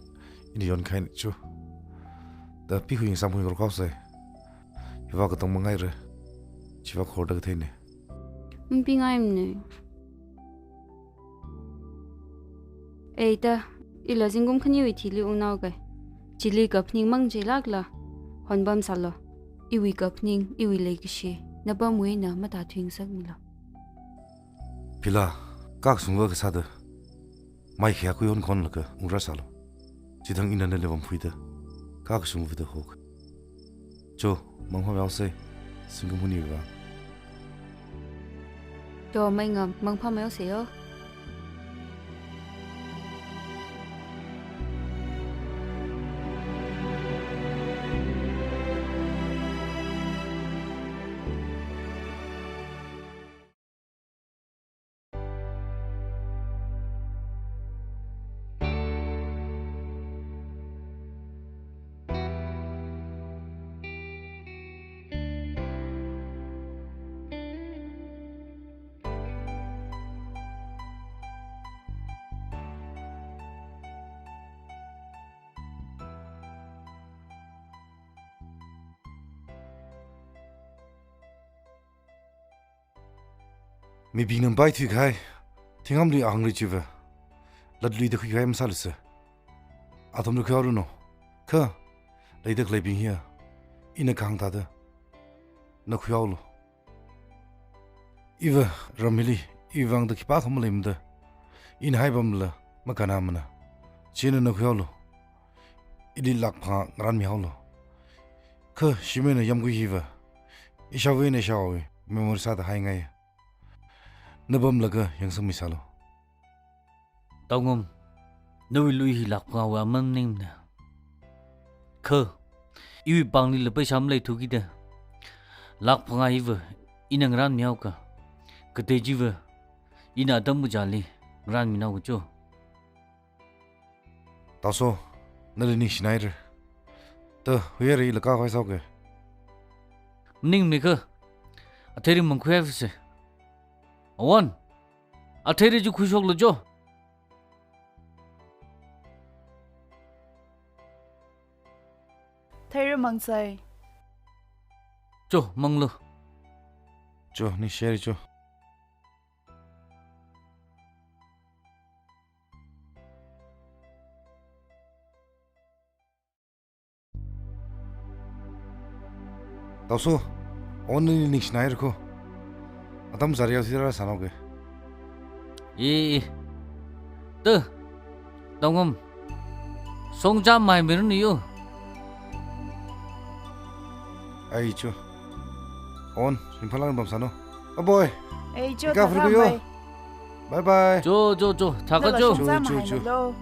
ini yonkhaina chu. Da pikhui samkhui ngarok haosei. Hiva katong mangaira. Chiva khorda katheinei. Mapingaimnei. Eita, ila zingkum khaniwui thili ungnaokai. Chili kaphaning mang chilākla, honpamsālu. Iwui kaphaning, iwui leikashi, napamwui eina matāthuingasakmilu. Phila, kakashungva kasāda, mai khayā khuihon khonlaga ungrāsālu. Chithang ina nali vāmkhuida, kakashungva da hok. Cho, mangphāmei haosei, zingkum khaniwui vang. Cho, Meingam, mangphāmei haosei yo. Mibingna pai thuikahai, thinghamli ahāngli chiva, latluida khuikahai masālasa. Athumli khuihaoranu. Kha, leida khaleibing hiya, ina kahāng thāda, na khuihaolu. Iva ram hili, iwui vangda khipākha maleimada, ina haipamla, makānamana. Chieina na khuihaolu. Ili lakh phangā ngarānmihaolu. Kha shimei eina yāmgui hiva, ishāvā eina ishāwui memory sāda haingai. Napamlaga yangsangmisālu. Taongam, nawui lui hi lakh phangāwui aman maningmana. Kha, iwui panglila paisa maleithu kida, lakh phangā hiva ina ngarānmihaoka, katei chiva ina atam kachāli ngarānminaoka cho. Taoso, nali ningshinaira. Da, huihaira, ila kakhui sāoke. Maningmana kha, atheili mangkhuihaivase. Awon, atheili chi khuishoklu cho. Theira mangsei. Cho, manglu. Cho, ningshiri cho. Taoso, Awon nali ningshinaira kho. Atam zariya sira sānaoke. E, e. Da, Taongam. Songcha mai mirun yo. Ai cho. Awon, ringphālāk pamsānu. Aboi. Ei, cho, ika thākha furi yo. Mai. Bye bye. Cho, cho, cho. Thākha cho. Cho, cho, cho.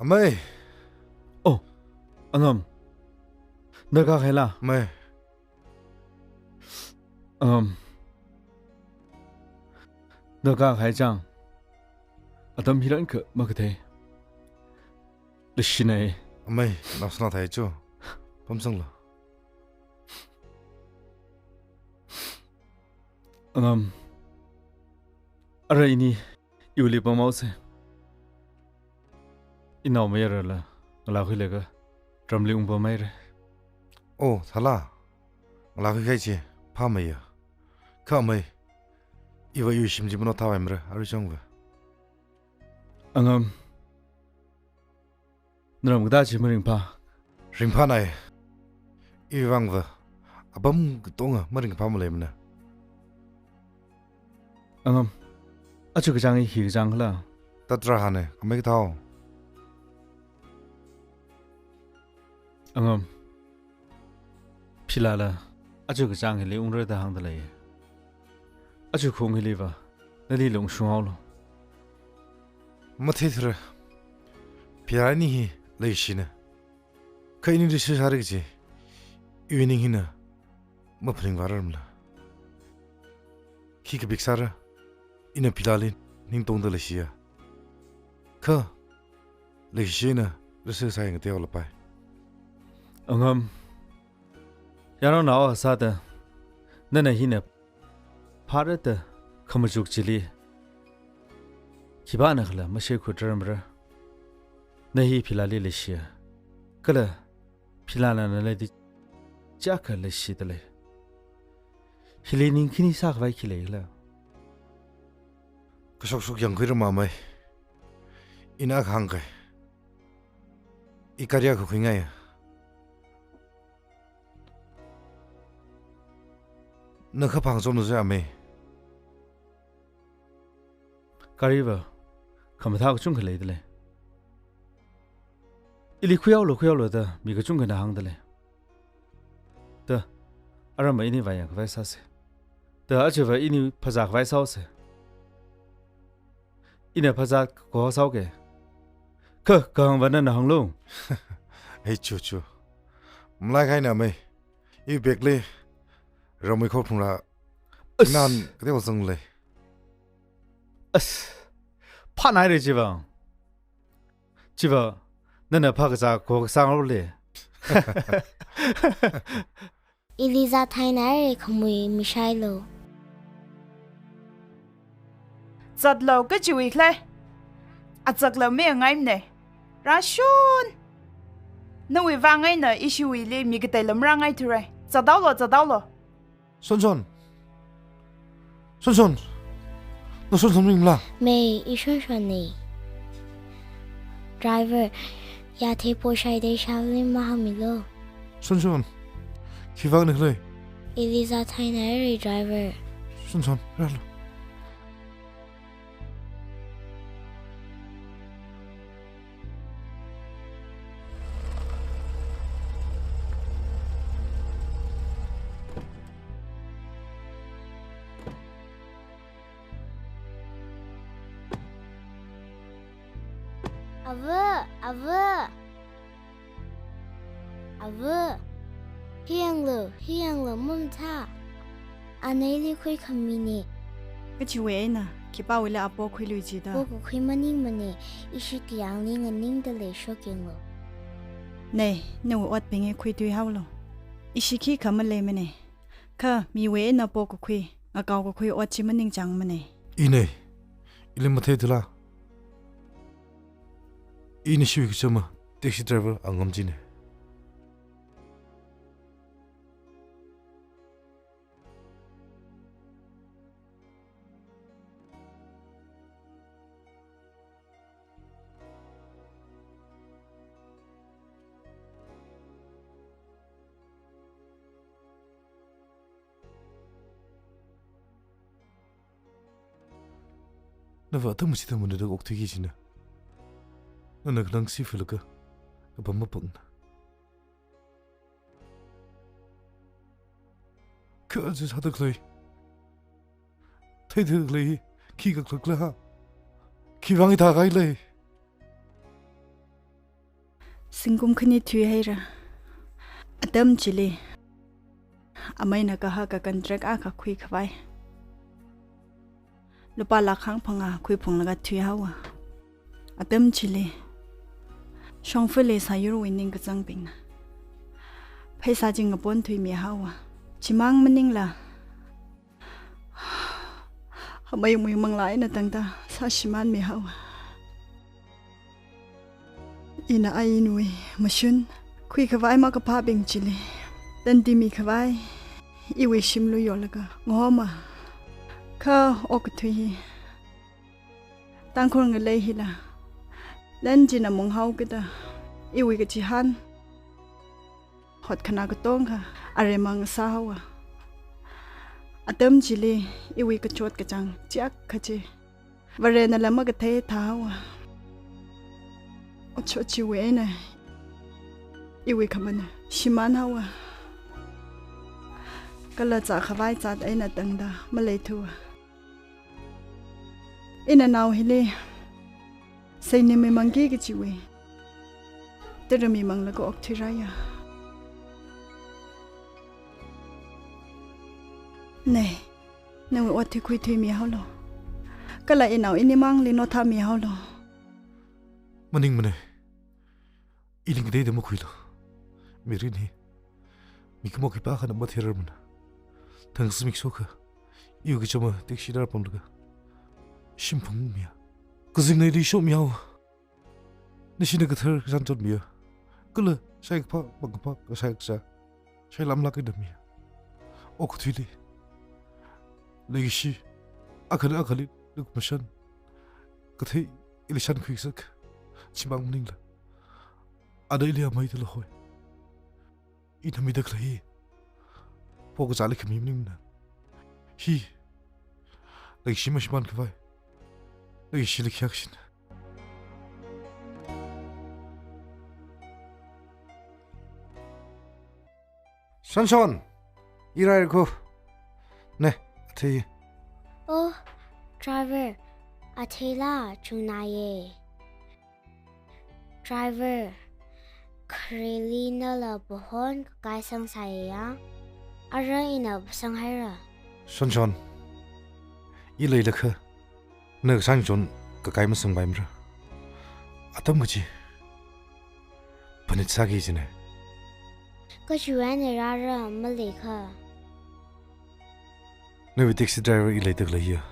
Amei. Oh, Angam. Darkar khaila? Amei. Angam. Darkar khai chang. Atam hiran kha makathei. Leishinei. Amei, naoshinao thai cho. Pamsanglu. Angam, arui ini iwuili pamhaose. Inaomayarala ngalā khuilaga ramli ungpamhaira. Oh, thala. Ngalā khuikahai chi phāmeiya. Kha amei, iva iwui shim chi manaothāpaimara, arui changva. Angam, naram kathā chi maringphā? Ringphānei. Iwui vangva apam katonga maringphā maleimana. Angam, aja kachāng hi khi kachāng khala? Tatra hane, amei kathao. Angam, philala aja kachāng hili ungra da hāngda lei. Aja khaung hiliva nali ungshunghaolu. Matheithura. Phila ini hi leishina. Kha ini leishisāra kaji, iwui ning hina maphaningvārarmala. Khi kapik sāra, ina philāli ningtongda leishiya. Kha, leishina leishisāya ngateo lapai. Angam, yaronao sāda, nana hina phārada khamachuk chili khipānakhala mashei khutrarmara. Na hi philāli leishiya. Kala philāna naladi chiyākha leishida lei. Hili ning khani sākhavai khi leila? Kashokshok yangkhuira mamai. Ina kahāng kai. I gari akha khuingaiya. Na kaphā chomna zai amei. Gariva khamathā kachungkha leida lei. Ili khuihaolu, khuihaolu da mi kachungkhana hāngda lei. Da, aramva ini vāyangkhavai sāsa. Da, ajava ini phazākhavai sāhaosa. Ina phazā kho sāhaoka. Kha, kahāngva nana hānglu. Ei, chu, chu. Malai kahaina mei. I bag li ramwui khophungra. As. Nan, kateo zang lei. As. Phānaira chiva. Chiva, nana phākazā kho kasāng lei. Ili zāthainaira khamui mishailu. Zatlu kachiwui khalei. Azakla mi ngaimana. Rāshun. Nawui vang eina ishiwuili mi kateila marāngaithura. Zathaolu, zathaolu. Sonson. Sonson. Na Sonson mingla? Mei, i Sonsonna. Driver, yathei poshai deisāli mahāngmilu. Sonson. Khivang nikhalei? Ili zāthainaira driver. Sonson, rālu. Ava, ava. Ava, hi yanglu, hi yanglu, mum tha. Ana ili khuikhamina. Kachiwui eina, khipāwuila apo khuilui jida? Po kakhui maningmana, ishi kayāngli nganingda leishok yanglu. Nei, nawui otbing hi khuithuihaolu. Ishi khikha maleimana. Kha miwui eina po kakhui, ngakao kakhui ot chi maningchāngmana. Inei, ili matheithula. Ini shiwui kachama, taxi driver Angam china. Nava atam chithang manada okthuiki jina. Nana kanang sifilaka, apam mapakna. Kha aja sāda khalei, theida khalei, khi kakhlak la ha? Khivang ithākahai lei? Zingkum khani thuihaira. Atam chili, ameina kahaka contract akha khuikhavai. Lupā lakh hangphangā khuiphunglaga thuihaowa. Atam chili, shongfali sāyurwui ningkachāngbingna pheisā chi ngapon thuimihaowa. Chimang maningla, ameiwui manglā eina tangda sāshimānmihaowa. Ina ainwui mashun khuikhavai makaphābing chili tandi mikhavai iwui shimli yolaga ngahoma. Kha okathui hi, Tangkhul ngalei hila lan china munghaokida iwui kachihān hotkhanā katongkha aremang sāhaowa. Atam chili iwui kachot kachāng chiyākha chi Varena lam makathei thāhaowa. Otshot chiwui eina iwui khamana shimānhaowa. Kala zākhavai zat eina tangda maleithuwa. Ina nao hili seinimimangki kachiwui tara mimanglaga okthuirāya. Nei, nawui ot thuikhui thuimihaolu. Kala inao inimangli nothāmihaolu. Maningmanei. Ili ngateida makhuilu. Mirin hi mikumo khipākhana matheirarmana. Thang zimiksho akha, iwui kachama taxi rāpamlaga shim phungmiya. Kazingna ili shokmihaowa. Nashina kathar kachāng chotmiya. Kala shaikaphā, pangkaphā, kashai kazā shailamlāk eina miya. Okathuili, leikashi, akhana akhali lukhamashan kathei ili shankhui kasak, chimang maningla, ana ili amei dala hoi. Ina mida khalei hi pokazāli khami maningmana. Hi leikashi mashimānkhavai, leikashili khayākashina. Shonshon, i rāra ko. Nei, athei. Oh, driver, atheila chungnāya. Driver, khareli nala pahon kakai sangsāya. Ara ina pāsanghaira. Shonshon, i leilakha na kachāng chon kakai masangpaimara. Atam kachi phanit sāki kajina. Kachiwui eina rāra maleikha? Nawui taxi driver i leida khaleiya.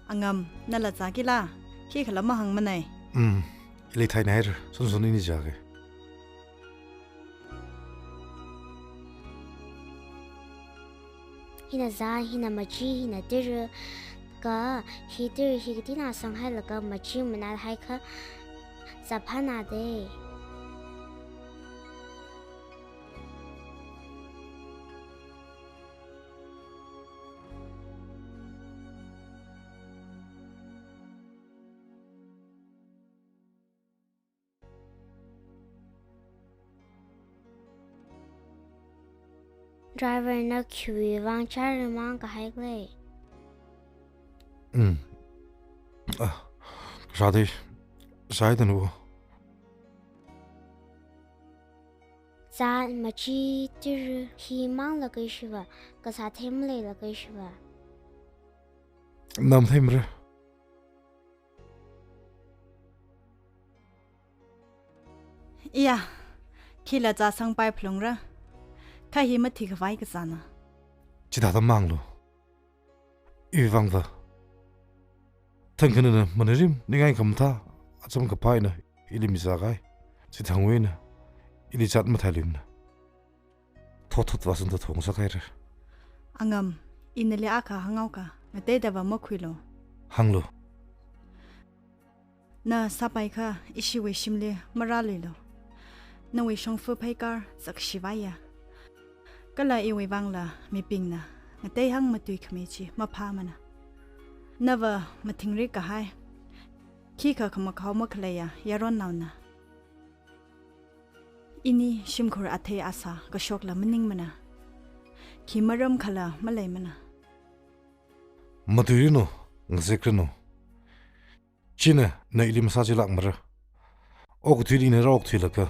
Angam, nala zākila, khikhala mahāngmanei. Mm, ili theinahaira, Shonshon ini zāki. Hina zā, hina machi, hina tara, kha hi tara hi katina sanghailaga machi manāhaikha zāphānādei. Driver, na khiwui vang chāra mang kahai khalei? Mm. Ah, sādei, sāidanu. Zā, machi, tara hi manglaga ishiva, kasā thei maleila ishiva. Na matheimara. Iya, khila zāsangpai phalungra. Kha hi mathikhavai kazāna. Chithāda manglu. Iwui vangva, thangkhanana manarim ningai khamathā acham kaphā eina ili mizākahai. Chithangwui eina ili zat matheiluimana. Thotthot vāsangda thong sākhaira. Angam, ina nali akha hānghaoka, ngateidava makhuilu. Hānglu. Na sāpaikha ishiwui shimli marāluilu. Nawui shongfa pheikar zakshiva ya. Kala iwui vangla mibingna ngateihāng matuikhami chi maphāmana. Nava mathingrik kahai, khikha khamakhao makhaleiya yaronnaona. Ini shimkhur athei asā kashokla maningmana. Khi maram khala maleimana. Matuiranu, ngazekranu. China na ili masāchilākmara. Okathuili ina rāokthuilaga,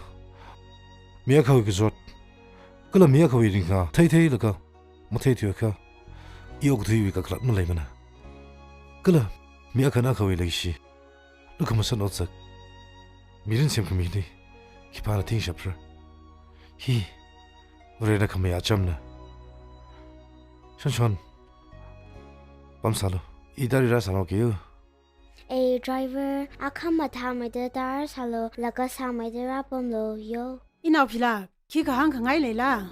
mi akhawui kazot kala mi akhawui ringkha theitheilaga matheithuiakha, i okathuiwui kakhalat maleimana. Kala mi akhana akhawui leikashi, lukhamashan otsak, mirin semkhamili khipāna thingshapra? Hi Varena khamayā achamna. Shonshon, pamsālu. I tara rāsālu kiu. Ei, driver, akhama thāmeida tara sālu, laga sāmeida rāpamlu yo. Inaophila, khikha hāngkhangai leila?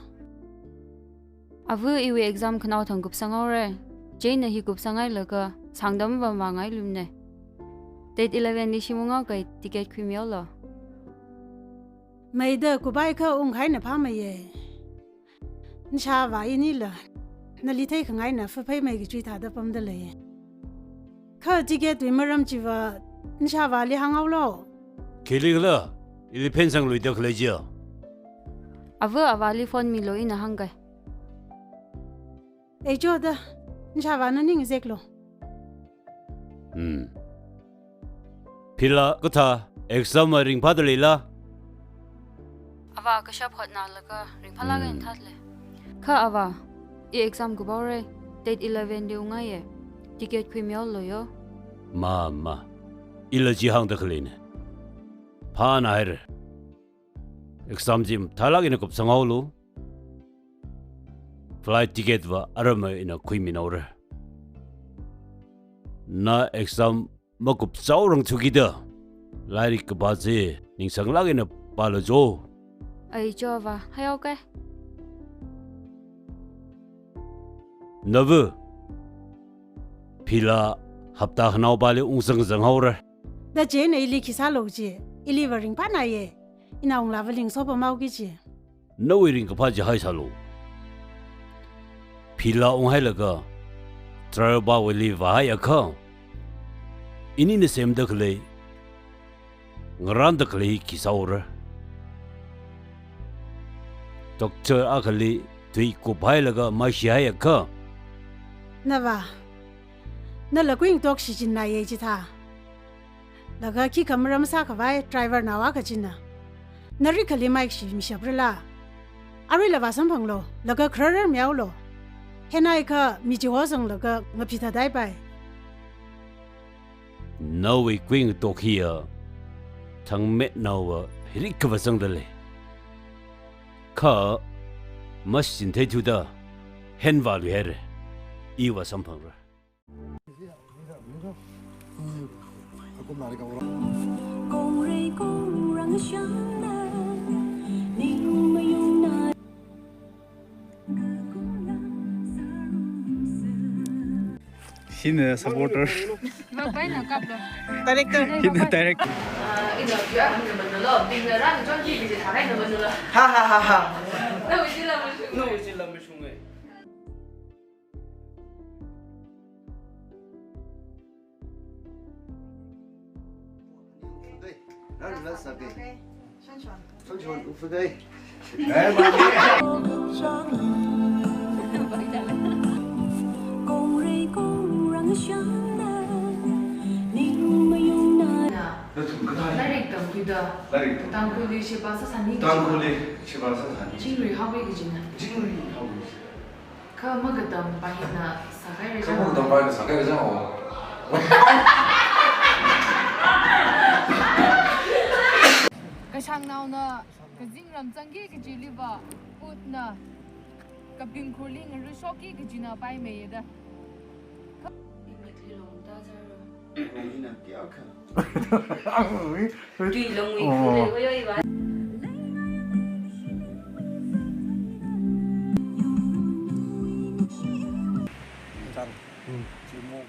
Ava, iwui exam khanaothang kupsanghaora. Chieina hi kupsanghailaga sāngda mavāmāngailumana. Date eleven li shim unghaokai ticket khuimihaolu. Meida kupaikha ungkhaina phāmeiya. Nashāvā inila nali theikhangaina faphei mei kachui thāda pamda lei. Kha ticket wui maram chiva nashāvāli hānghaolu. Khili khala, ili phensangluida khalei jiya. Ava, avāli phone milu, ina hāngkai. Ei, choda, nashāvā ningzeklu. Hmm. Phila kathā exam a ringphāda leila? Avā kashap hotnalaga ringphālāk eina Hmm. thāda lei. Kha avā, i exam kapaora, date eleven li ungngaiya. Ticket khuimihaolu yo. Ma, ma. Ila chi hāngda khaleina. Phāna haira. Exam chi mathālāk eina kupsanghaolu. Flight ticket va aramai ina khuiminaora. Na exam makupsang rang thukida, lairik kapā chi ningsanglāk eina pālu jo. Ei, cho avā, haihaoka. Nava, phila hapta khanaopali ungsang zanghaora. Da chieina ili khi sālu chi, ili va ringphānaye. Ina unglava ling sopa maoki chi. Nawui ringkaphā chi haisālu. Phila unghailaga, trial bawuili vāhaiakha, inina semda khalei, ngarānda khalei khi sāhaora. Doctor akhali tui kuphailaga mashi haiakha. Nava, nala kuingatok shichinnaye chithā. Laga khikha maram sākhavai driver nao akha china. Nari khali maishi mishaprala. Aruila vāsamphanglu, laga khararmihaolu. Henaiakha mi chiho zanglaga ngaphithādai pai. Nawui kuingatok hiya, thangmeinaova hirikhava zangda lei. Kha, mashichinthei thuda, hen vāluihaira, i vāsamphangra. Hina supporter. Director. Hina director. Ha ha ha ha. Lairik tamkhuida. Lairik tam. Tangkhulli sheba sāsāni. Tangkhulli sheba sāsāni. Chingri haowa kajina. Chingri haowa. Kha makatam paina sākhaira. Kha makatam paina sākhaira jang o. Kashangnaona kazingram zangki kajiliva utna, kapingkhurli ngarushokki kajina paimeiya da. Ina khalilong ta jaro. Ina kayākha. Tui longwui Oh. Khulei hoyo iva. Chang. Hmm. Chimong.